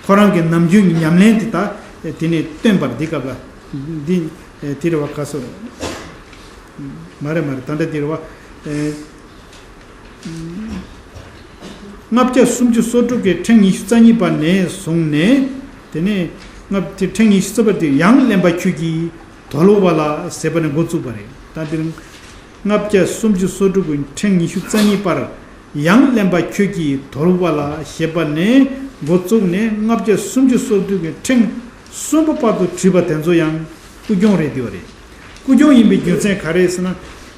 ཁོ་རང་གི་ནམ་རྒྱུན་གྱི་ཉམས་ལེན་དེ་དག་དེ་ནས་སྟོན་པར་འདི་སྐབས་ལ་འདི་ཨེ་དེ་རེད་བ། ག་སོ་མ་རེད་མ་རེད། ད་ལྟ་དེ་རེད་བ། ཨེ། ལྔ་བརྒྱ་སུམ་ཅུ་སོ་དྲུག་གི་ཕྲེང་ཉི་ཤུ་རྩ་གཉིས་པ་ནས་བཟུང་ནས་དེ་ནས་ལྔ་དེ་ཕྲེང་ཉི་ཤུ་རྩ་བར་དུ་ཡང་གླེན་པ་ཁྱོད་ཀྱིས་དོལ་པོ་པ་ལ་ཟེར་བ་ནས་འགོ་བཙུགས་པ་རེད། ད་དེ་རིང་ལྔ་བརྒྱ་སུམ་ཅུ་སོ་དྲུག་གི་ཕྲེང་ཉི་ཤུ་རྩ་གཉིས་པར་ཡང་གླེན་པ་ཁྱོད་ཀྱིས་དོལ་པོ་པ་ལ་ཞེས་པ་ནས་འགོ་བཙུགས་ནས་ལྔ་བརྒྱ་སུམ་ཅུ་སོ་བདུན་གྱི་ཕྲེང་གསུམ་པ་བར་དུ་བྲིས་པ་དེ་ཚོ་ཡང་ཀུན་སྐྱོང་རེད་འདུག་རེད། ཀུན་སྐྱོང་ཡིན་པའི་རྒྱུ་མཚན་ག་རེ་ཟེར་ན།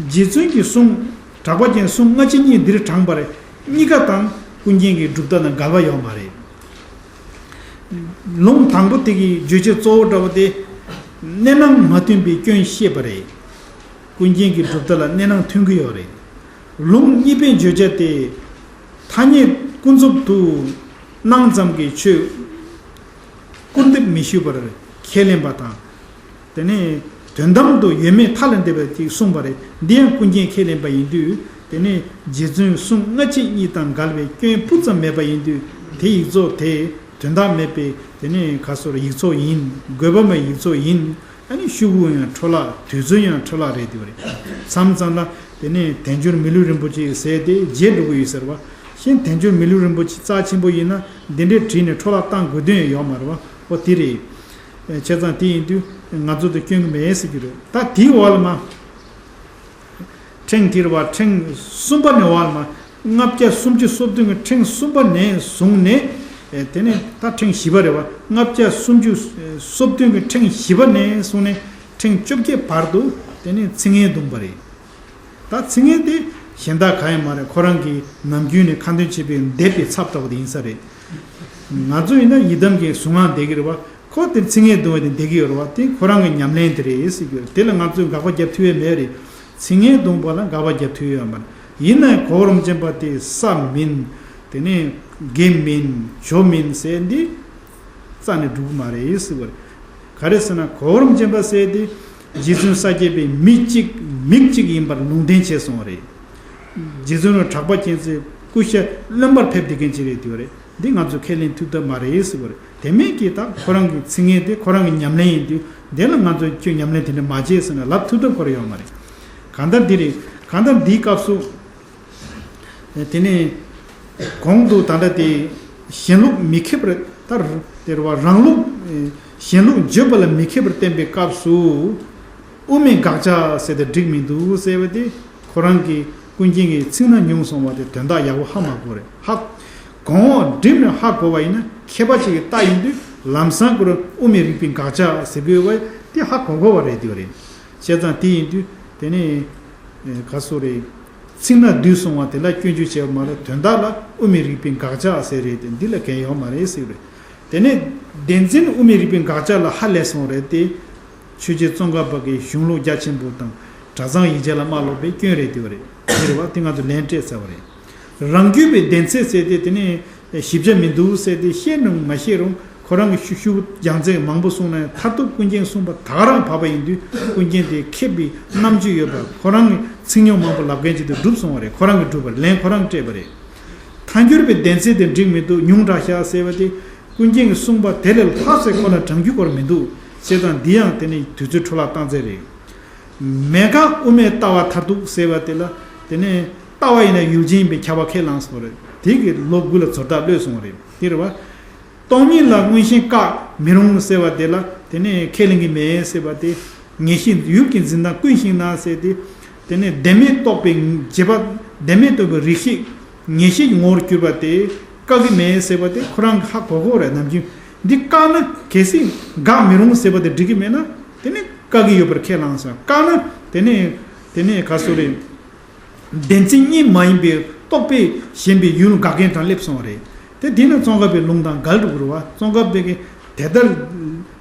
རྗེ་བཙུན་གྱི་གསུང་། གྲགས་པ་ཅན་གསུང་སྔ་ཕྱི་གཉིས་འདིར་དྲངས་པ་རེད། གཉིས་ཀ་དང་ཀུན་མཁྱེན་གྱི་གྲུབ་མཐའ་དང་འགལ་བ་ཡོད་མ་རེད། ལུང་དང་པོ་དེ་གི་བརྗོད་བྱ་གཙོ་བོ་འདྲ་བོ་དེ་གནད་ནང་མ་མཐུན་པའི་སྐྱོན་བཤད་པ་རེད། ཀུན་མཁྱེན་གྱི་གྲུབ་མཐའ་ལ་གནད་ནང་མཐུན་གྱི་ཡོད་རེད། ལུང་གཉིས་པའི་བརྗོད་བྱ་དེ་ཐ་སྙད་ཀུན་རྫོབ་ཏུ་སྣང་ཙམ་གྱིས་ཆོས་སྐུར་འདེབས་མི་ཞུས་པར་ཁས་ལེན་པ་དང་། དེ་ནས་དོན་དམ་དུ་ཡོད་མེད་མཐའ་ལས་འདས་པ་ཅིག་གསུངས་པ་རེད། འདི་ཡང་ཀུན་མཁྱེན་ཁས་ལེན་པ་ཡིན་དུས་དེ་ནས་རྗེ་བཙུན་གསུང་སྔ་ཕྱི་གཉིས་དང་འགལ་བའི་སྐྱོན་སྤུ་ཙམ་མེད་པ་ཡིན་དུས་དེ་ཡིག་ཚོགས་དེ་དོན་དག་མེད་པའི་དེ་ནས་ག་སོར་ཡིག་ཚོགས་ཡིན། དགོས་པ་མེད་ཡིག་ཚོགས་ཡིན། ཨ་ནི་ཤོག་གུ་ཡང་འཕྲོ་བརླག་དུས་ཚོད་ཡང་འཕྲོ་བརླག་རེད་འདུག་རེད། མཚམས་མཚམས་ལ་དེ་ནས་དལ་འབྱོར་མི་ལུས་རིན་པོ་ཆེ་ཟེར་ཏེ་བརྗེད་འགྲོ་གི་ཡོད་ཟེར་བ། གཞན་དལ་འབྱོར་མི་ལུས་རིན་པོ་ཆེ་རྩ་ཆེན་པོ་ཡིན་ན་འདི་འདྲའི་བྲིས་ནས་འཕྲོ་བརླག་བཏང་དགོས་དོན་ཡང་ཡོད་མ་རེད་བ། ཨོ་དེ་རེད། བྱས་ཙང་དེ་ཡིན་དུས་ང་ཚོ་དེ་སྐྱོན་གྱི་མེད་ཟེར་གྱི་རེད། ད་དེའི་འོག་ལ་མ། ཕྲེང་དེར་བ་ཕྲེང་གསུམ་པ་ནས་བར་མ་ལྔ་བརྒྱ་སུམ་ཅུ་སོ་བདུན་གྱི་ཕྲེང་གསུམ་པ་ནས་བཟུང་ནས། དེ་ནས་ད་ཕྲེང་བཞི་པ་རེད་བ། ལྔ་བརྒྱ་སུམ་ཅུ་སོ་བདུན་གྱི་ཕྲེང་བཞི་པ་ནས་བཟུང་ནས་ཕྲེང་བཅོ་བརྒྱད་བར་དུ་དེ་ནས་ཚིག་ངན་བརྡུངས་པ་རེད། ད་ཚིག་ངན་དེ་གཞན་དག་གང་ཡང་མ་རེད། ཁོ་རང་གི་ནམ་རྒྱུན་ནས་ཁ་འདོན་བྱེད་པའི་འདེབས་པའི་ཚབ་འདྲ་བོ་དེ་ཡིན་ས་རེད། ང་ཚོ་ཡིན་ན་ཡི་དམ་གྱི་གཟུངས་སྔགས་འདེབས་ཀྱི་རེད་བ། ཁོ་དེར་ཚིག་ངན་བརྡུངས་པ་དེ་འདེབས་ཀྱི་ཡོད་རེད་བ། དེ་ཁོ་རང་གི་ཉམས་ལེན་དེ་རེད་ཟེར་གྱི་ཡོད་རེད། དེ་ལ་ང་ཚོས་དགག་པ་རྒྱབ་ཐུབ་ཡས་མེད་རེད། ཚིག་ངན་བརྡུངས་པ་ལ་དགག་པ་རྒྱབ་ཐུབ་ཡས་ཡོད་མ་རེད། ཡིན་ནའི་གོ་བ་རིམ་ཅན་པ་དེ་ས་མིན། དེ་ནས་དགེ་མིན་ཇོ་མིན་ཟེར་འདི་རྩ་ནས་འགྲུབ་ཀྱི་མ་རེད་ཟེར་བ་རེད། ག་རེ་ཟེར་ན་གོ་བ་རིམ་ཅན་པ་ཟེར་དེ་རྗེ་བཙུན་ས་སྐྱ་པའི་མི་གཅིག་མིང་གཅིག་ཡིན་པར་ལུང་འདྲེན་བྱས་སོང་བ་རེད། རྗེ་བཙུན་རང་གྲགས་པ་ཅན་ཚོའི་སྐུ་ཤ་རློན་པར་ཕེབས་བསྡད་མཁན་ཅིག་རེད་དེ་བ་རེད། འདི་ང་ཚོས་ཁས་ལེན་ཐུབ་ཐབས་མ་རེད་ཟེར་བ་རེད། དེ་མིན་གྱི་ད་ཁོ་རང་གི་ཚིག་ངན་དེ་ཁོ་རང་གི་ཉམས་ལེན་ཡིན་དུས་འདི་ལ་ང་ཚོས་ཁྱོད་ཉམས་ལེན་དེ་འདྲ་མ་བྱེད་ཟེར་ན་ལབ་ཐུབ་ཐབས་ཁོ་རང་ཡོད་མ་རེད། གང་ལྟར་འདི་རེད། གང་ལྟར་འདིའི་སྐབས་སུ། དེ་ནས་གོང་དུ་ད་ལྟ་དེ་གཞན་ལུགས་མི་མཁས་པར་ལྟར་དེ་རེད་བ། རང་ལུགས་གཞན་ལུགས་བརྗོད་པ་ལ་མི་མཁས་པར་བསྟན་པའི་སྐབས་སུ། དབུ་མའི་དགག་བྱ་ཟེར་དེ་འགྲིག་མི་འདུག་ཟེར་བ་དེ་ཁོ་རང་གི་ཀུན་མཁྱེན་གྱི་ཚིག་སྣ་ཉུང་སོང་བ་དེ་དོན་དག་ཡག་པོ་ཧ་མ་གོ་རེད། ཧ་གོ་འགྲིག་ནས་ཧ་གོ་བ་ཡིན་ན་མཁས་པ་ཅིག་གི་ལྟ་ཡིན་དུས་ལམ་སང་ཁོ་རང་དབུ་མའི་རིགས་པའི་དགག་བྱ་ཟེར་དགོས་བ་དེ་ཧ་གོ་གོ་བ་རེད་དེ་བ་རེད། བྱས་ཙང་དེ་ཡིན་དུས་དེ་ནས་ག་སོ་རེད། ཚིག་སྣ་བསྡུས་སོང་བ་དེ་ལ་སྐྱོན་བརྗོད་བྱས་པ་མ་རེད། དོན་དག་ལ་དབུ་མའི་རིགས་པའི་དགག་བྱ་ཟེར་རེད་དེ་འདི་ལ་གལ་ཡོད་མ་རེད་ཟེར་རེད། དེ་ནས་བདེན་འཛིན་དབུ་མའི་རིགས་པའི་དགག་བྱ་ལ་ཧ་ལས་སོང་རེད་དེ། ཆོས་རྗེ་ཙོང་ཁ་པ་གི་གཞུང་ལུགས་རྒྱ་ཆེན་པོ་དང་གྲྭ་ཚང་ཡིག་ཆ་ལ་མ་ལོག་པའི་སྐྱོན་རེད་དེ་བ་རེད། དེ་རེད་བ། དེ་ང་ཚོ་ལན་སྤྲད་ཚར་བ་རེད། རང་རྒྱུད་པའི་བདེན་ཚིག་ཟེར་ཏེ་དེ་ནས་ཞིབ་ཆ་མི་འདུག་ཟེར་ཏེ་བཤད་རུང་མ་བཤད་རུང་ཁོ་རང་གི་ཤུ་ཤུ་རྒྱང་མཚན་མང་པོ་གསུངས་ནས་མཐར་ཐུག་ཀུན་མཁྱེན་གསུངས་པ་ད་ག་རང་བབས་པ་ཡིན་དུས་ཀུན་མཁྱེན་དེ་མཁས་པའི་རྣམ་དཔྱོད་ཡོད་པ་ཁོ་རང་གི་ཚིག་ཉུང་མང་པོ་ལབ་མཁན་ཅིག་ཏུ་གྲུབ་སོང་བ་རེད། ཁོ་རང་གིས་གྲུབ་པར་ལན་ཁོ་རང་སྤྲད་པ་རེད། ཐལ་འགྱུར་བའི་བདེན་ཚིག་དེ་འགྲིག་མི་འདུག་ཉུང་དྲགས་ཤག་ཟེར་བ་དེ་ཀུན་མཁྱེན་གྱིས་གསུངས་པ་དེ་ལས་ལྷག་ཟེར་ཁོ་ལ་དྲང་རྒྱུ་སྐོར་མི་འདུག་ཟེར་དང་འདི་ཡང་དེ་ནི་དུས་ཚོད་འཕྲོ་བརླག་བཏང་ཚད་རེད། མེད་དགག་དབུ་མའི་ལྟ་བ་མཐར་ཐུག་ཟེར་བ་དེ་ལ་དེ་ནས་ལྟ་བ་ཡིན་ན་ཡུལ་ཅན་ཡིན་པའི་ཁྱབ་པ་ཁས་བླངས་སོང་རེད། དེ་གི་ལོ་དགུ་ལ་ཚོད་ལྟ་གློད་སོང་རེད། དེ་རེད་བ། སྟོང་ཉིད་ལ་མངོན་ཞེན་བཀག་མི་རུང་ཟེར་བ་དེ་ལ་དེ་ནས་ཁས་ལེན་གྱི་མེད་ཟེར་བ་དེ། ངེས་ཤེས་ཡུལ་གྱི་འཛིན་སྟངས་ཀུན་ཤེས་ན་ཟེར་ཏེ། དེ་ནས་བདེན་མེད་རྟོགས་པའི་རྗེས་དཔག་བདེན་མེད་རྟོགས་པའི་རིགས་ཤེས་ངེས་ཤེས་ཀྱི་ངོ་བོར་གྱུར་པ་དེ་བཀག་གི་མེད་ཟེར་བ་དེ་ཁོ་རང་གི་ཧ་གོ་གོ་རེད། ནམ་རྒྱུན་འདི་བཀག་ན་གལ་སྲིད་དགག་མི་རུང་ཟེར་བ་དེ་འགྲིག་གི་མེད་ན་དེ་ནས་བཀག་གི་ཡོད་པར་ཁས་བླངས་སོང་། བཀག་ན་དེ་ནས་དེ་ནས་ག་སོ་རེད། བདེན་འཛིན་གཉིས་མ་ཡིན་པའི་རྟོག་པས་ཞེན་པའི་ཡུལ་འགག་མཁན་དང་སླེབས་སོང་བ་རེད། དེ་འདི་ནི་ཙོང་ཁ་པའི་ལུང་དང་འགལ་འགྲོ་གི་རེད་བ། ཙོང་ཁ་པའི་གི་དེ་ལྟར་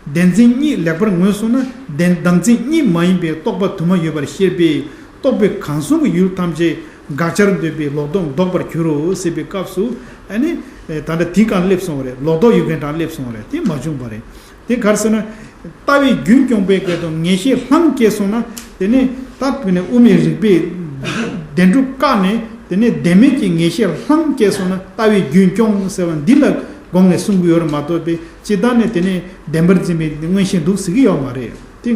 བདེན་འཛིན་གཉིས་ལེགས་པར་ངོས་བཟུང་ན་བདེན་བདག་འཛིན་གཉིས་མ་ཡིན་པའི་རྟོག་པ་དུ་མ་ཡོད་པར་ཤེས་པས་རྟོག་པས་གང་གསུང་གི་ཡུལ་ཐམས་ཅད་དགག་བྱར་འདོད་པའི་ལོག་རྟོག་ལྡོག་པར་འགྱུར་རོ་ཟེར་བའི་སྐབས་སུ་ཨ་ནི་ད་ལྟ་དེའི་སྒང་སླེབས་སོང་བ་རེད། ལོག་རྟོག་ཡོད་མཁན་གྲངས་སླེབས་སོང་བ་རེད། དེ་མ་བྱུང་བ་རེད། དེ་ག་རེ་ཟེར་ན། ལྟ་བའི་རྒྱུན་སྐྱོང་པའི་སྐད་དུ་ངེས་ཤེས་ལྷང་སྐྱེས་སོང་ན་དེ་ནས་ད་དེ་ནས་དབུ་མའི་རིགས་པས་བདེན་གྲུབ་བཀག་ནས་དེ་ནས་བདེན་མེད་ཀྱི་ངེས་ཤེས་ལྷང་སྐྱེས་སོང་ན་ལྟ་བའི་རྒྱུན་སྐྱོང་ཟེར་བ་འདི་ལ་དགོངས་ནས་གསུང་གི་ཡོད་རེད་མ་གཏོགས་པའི་སྤྱིར་བཏང་ནས་དེ་ནས་བདེན་པར་འཛིན་པའི་མངོན་ཤེས་འདུག་ཟེར་གྱི་ཡོད་མ་རེད། དེ་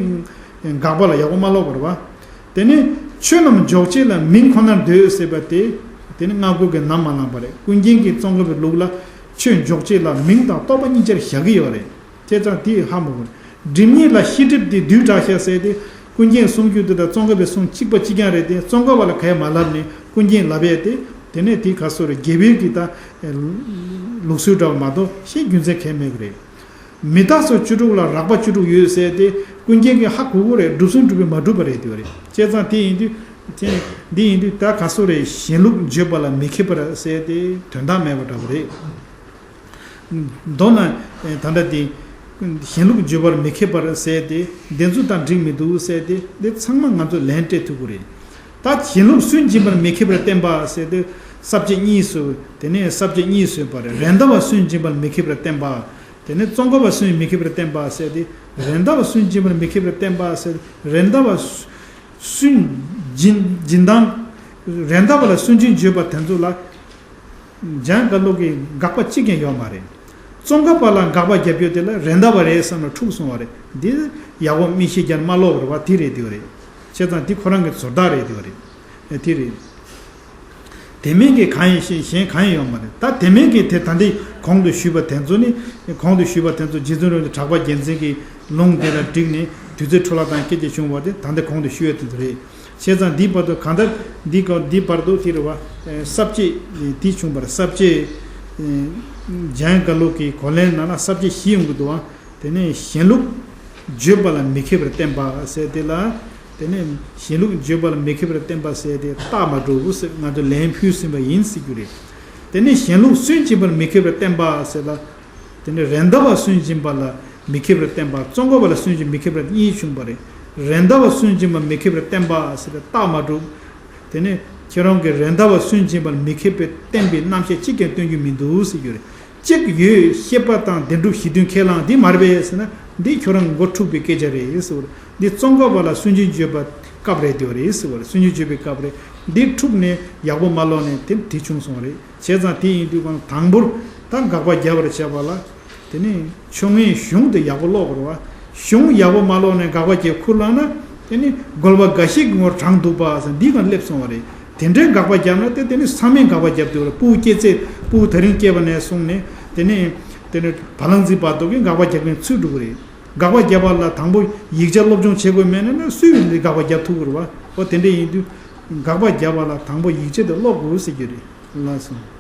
དགག་པ་ལ་ཡག་པོ་མ་ཀློག་པ་རེད་བ། དེ་ནས་ཆོས་རྣམས་འཇོག་བྱེད་ལ་མིང་ཁོ་ནར་འདོད་ཟེར་བ་དེ་དེ་ནས་སྔ་རྒོལ་གྱིས་ནམ་མ་བླངས་པ་རེད། ཀུན་མཁྱེན་གྱིས་ཙོང་ཁ་པའི་ལུགས་ལ་ཆོས་འཇོག་བྱེད་ལ་མིང་དང་རྟོག་པ་གཉིས་ཆར་བཞག་གི་ཡོད་རེད། བྱས་ཙང་དེ་ཧ་མ་གོ། སྒྲིབ་གཉིས་ལ་ཤེས་སྒྲིབ་དེ་བསྡུས་དྲགས་ཤག་ཟེར་ཏེ་ཀུན་མཁྱེན་གསུང་རྒྱུ་དེ་དང་ཙོང་ཁ་པའི་གསུང་གཅིག་པ་གཅིག་རྐྱང་རེད་དེ་ཙོང་ཁ་པ་ལ་གས་མ་ལབ་ནས་ཀུན་མཁྱེན་ལབ་ཡས་དེ་དེ་ནས་དེ་ག་སོ་རེད། རྒྱལ་པོའི་གི་ད་ལུགས་སྲོལ་འདྲ་བ་མ་གཏོགས་ཤེས་རྒྱུ་མཚན་གས་མེད་གི་རེད། མི་རྟག་སོགས་བཅུ་དྲུག་ལ་རགས་པ་བཅུ་དྲུག་ཡོད་ཟེར་ཏེ་ཀུན་མཁྱེན་གྱིས་ཧ་གོ་གི་རེད། གྲུབ་ཟིན་གྲུབ་པས་མ་གྲུབ་པ་རེད་དེ་རེད། བྱས་ཙང་དེ་ཡིན་དུས་དེ་འདི་ཡིན་དུས་ད་ག་སོ་རེད། གཞན་ལུགས་བརྗོད་པ་ལ་མི་མཁས་པར་ཟེར་ཏེ་དོན་དག་མེད་པ་འདྲ་བ་རེད། མདོར་ན་ད་ལྟ་དེ་གཞན་ལུགས་བརྗོད་པར་མི་མཁས་པར་ཟེར་ཏེ་བདེན་རྫུན་དང་འགྲིག་མི་འདུག་ཟེར་ཏེ་འདི་ཚང་མ་ང་ཚོ་ལན་སྤྲད་ཐུབ་ཀྱི་རེད། ད་གཞན་ལུགས་སུན་འབྱིན་པར་མི་མཁས་པར་བསྟན་པ་ཟེར་ཏེ་ས་བཅད་གཉིས་སུ་དེ་ནས་ས་བཅད་གཉིས་སུ་ཡོད་པ་རེད། རེད་མདའ་བ་སུན་འབྱིན་པར་མི་མཁས་པར་བསྟན་པ། དེ་ནས་ཙོང་ཁ་པ་སུན་མི་མཁས་པར་བསྟན་པ་ཟེར་ཏེ་རེད་མདའ་བ་སུན་འབྱིན་པར་མི་མཁས་པར་བསྟན་པ་ཟེར། རེད་མདའ་བ་སུན་འབྱིན་འབྱིན་སྟངས་རེད་མདའ་བ་ལ་སུན་འབྱིན་བརྗོད་པ་དེ་ཚོ་ལ། འཇམ་དབྱངས་དགའ་ལོ་གི་དགག་པ་གཅིག་ཀྱང་ཡོད་མ་རེད། ཙོང་ཁ་པ་ལ་དགག་པ་རྒྱབ་རྒྱུ་དེ་ལ་རེད་མདའ་བ་རེད་བསམ་ན་འཁྲུག་སོང་བ་རེད། འདི་ཡག་པོ་མིག་ཤེལ་རྒྱག་མ་ཀློག་པ་རེད་བ། དེ་རེད་དེ་རེད། བྱས་ཙང་འདི་ཁོ་རང་གི་བཟོ་ལྟ་རེད་དེ་རེད། ཨེ་དེ་རེད། དེ་མིན་གྱི་གང་ཡིན་ཤེས་གཞན་གང་ཡང་ཡོད་མ་རེད། ད་དེ་མིན་གྱི་དེ་ད་འདི་གོང་དུ་ཞུས་པ་དེ་ཚོ་ནི་གོང་དུ་ཞུས་པ་དེ་ཚོ་རྗེ་བཙུན་རིན་པོ་ཆེ་གྲགས་པ་རྒྱལ་མཚན་གྱི་ལུང་དེ་ལ་བསྒྲིགས་ནས་དུས་ཚོད་འཕྲོ་བརླག་དང་སྐད་ཆ་བྱུང་བ་དེ་ད་འདི་གོང་དུ་ཞུས་ཡོད་དེ་ཚོ་རེད། བྱས་ཙང་འདིའི་བར་དུ་གང་ལྟར་འདི་ག་འདིའི་བར་དུ་དེ་རེད་བ། ས་བཅད་འདི་བྱུང་བར་ས་བཅད་འཇམ་དབྱངས་དགའ་ལོ་གི་གོ་ལན་ནང་ལ་ས་བཅད་བཞི་ཡོང་གི་འདུག་བ། དེ་ནས་གཞན་ལུགས་བརྗོད་པ་ལ་མི་མཁས་པར་བསྟན་པ་ཟེར་དེ་ལ། དེ་ནས་གཞན་ལུགས་བརྗོད་པ་ལ་མི་མཁས་པར་བསྟན་པ་ཟེར་དེ་རྟགས་མ་གྲུབ་ཟེར་ང་ཚོ་ལན་ཕུལ་ཟིན་པ་ཡིན་ཟེར་རྒྱུ་རེད། དེ་ནས་གཞན་ལུགས་སུན་འབྱིན་པར་མི་མཁས་པར་བསྟན་པ་ཟེར་ལ། དེ་ནས་རེད་མདའ་བ་སུན་འབྱིན་པ་ལ་མི་མཁས་པར་བསྟན་པ། ཙོང་ཁ་པ་ལ་སུན་འབྱིན་མི་མཁས་པར་གཉིས་བྱུང་བ་རེད། རེད་མདའ་བ་སུན་འབྱིན་པ་མི་མཁས་པར་བསྟན་པ་ཟེར་བའི་རྟགས་མ་གྲུབ། དེ་ནས་ཁྱེད་རང་གིས་རེད་མདའ་བ་སུན་འབྱིན་པར་མི་མཁས་པའི་བསྟན་པའི་རྣམ་གཞག་གཅིག་ཀྱང་སྟོན་རྒྱུ་མི་འདུག་ཟེར་རྒྱུ་རེད། གཅིག་ཡོད་ཤེས་པ་དང་བདེན་གྲུབ་གཞི་མཐུན་ཁས་བླངས་འདི་མ་རེད་པས་ཟེར་ན་འདི་ཁྱོད་རང་མགོ་འཁྲུགས་པའི་སྐད་ཆ་རེད་ཟེར་བ་རེད། འདི་ཙོང་ཁ་པ་ལ་སུན་འབྱིན་བརྗོད་པ་སྐབས་རེད་དེ་བ་རེད་ཟེར་བ་རེད། སུན་འབྱིན་བརྗོད་པའི་སྐབས་རེད། འདི་འཁྲུགས་ནས་ཡག་པོ་མ་ཀློག་ནས་དེ་དེ་བྱུང་སོང་བ་རེད། བྱས་ཙང་དེ་ཡིན་དུས་གང་དང་པོར་ད་དགག་པ་རྒྱབ་པར་བྱ་བ་ལ། དེ་ནས་ཆོས་ངན་གཞུང་དེ་ཡག་པོ་ཀློག་དགོས་རེད་བ། གཞུང་ཡག་པོ་མ་ཀློག་ནས་དགག་པ་བྱས་ཁུར་བླངས་ན་དེ་ནི་རྒོལ་བ་འགའ་ཞིག་གི་ངོར་དྲངས་འདུག་པ་ཟེར་འདི་གང་སླེབས་སོང་བ་རེད། དེ་འདྲའི་དགག་པ་བརྒྱབ་ན་དེ་དེ་ནི་ཚང་མས་དགག་པ་བརྒྱབ་འདུག་རེད། སྤུ་གུ་སྐྱེས་ཚེ་སྤུ་གུ་དེ་རིང་སྐྱེས་པ་ནས་བཟུང་ནས་དེ་ནི་དེ་ནི་བ་ལང་རྩིས་བར་དུ་གི་དགག་པ་རྒྱབ་མཁན་ཚུད་འགྲོ་གི་རེད། དགག་པ་བརྒྱབ་པ་ལ་དང་པོ་ཡིག་ཆ་སློབ་སྦྱོང་བྱེད་དགོས་མེད་ན་ན་སུས་འདི་དགག་པ་བརྒྱབ་ཐུབ་ཀྱི་རེད་བ། འོ་དེ་འདྲ་ཡིན་དུས་དགག་པ་བརྒྱབ་པ་ལ་དང་པོ་ཡིག་ཆ་དེ་ཀློག་དགོས་ཟེར་རྒྱུ་རེད། ལགས་སོ།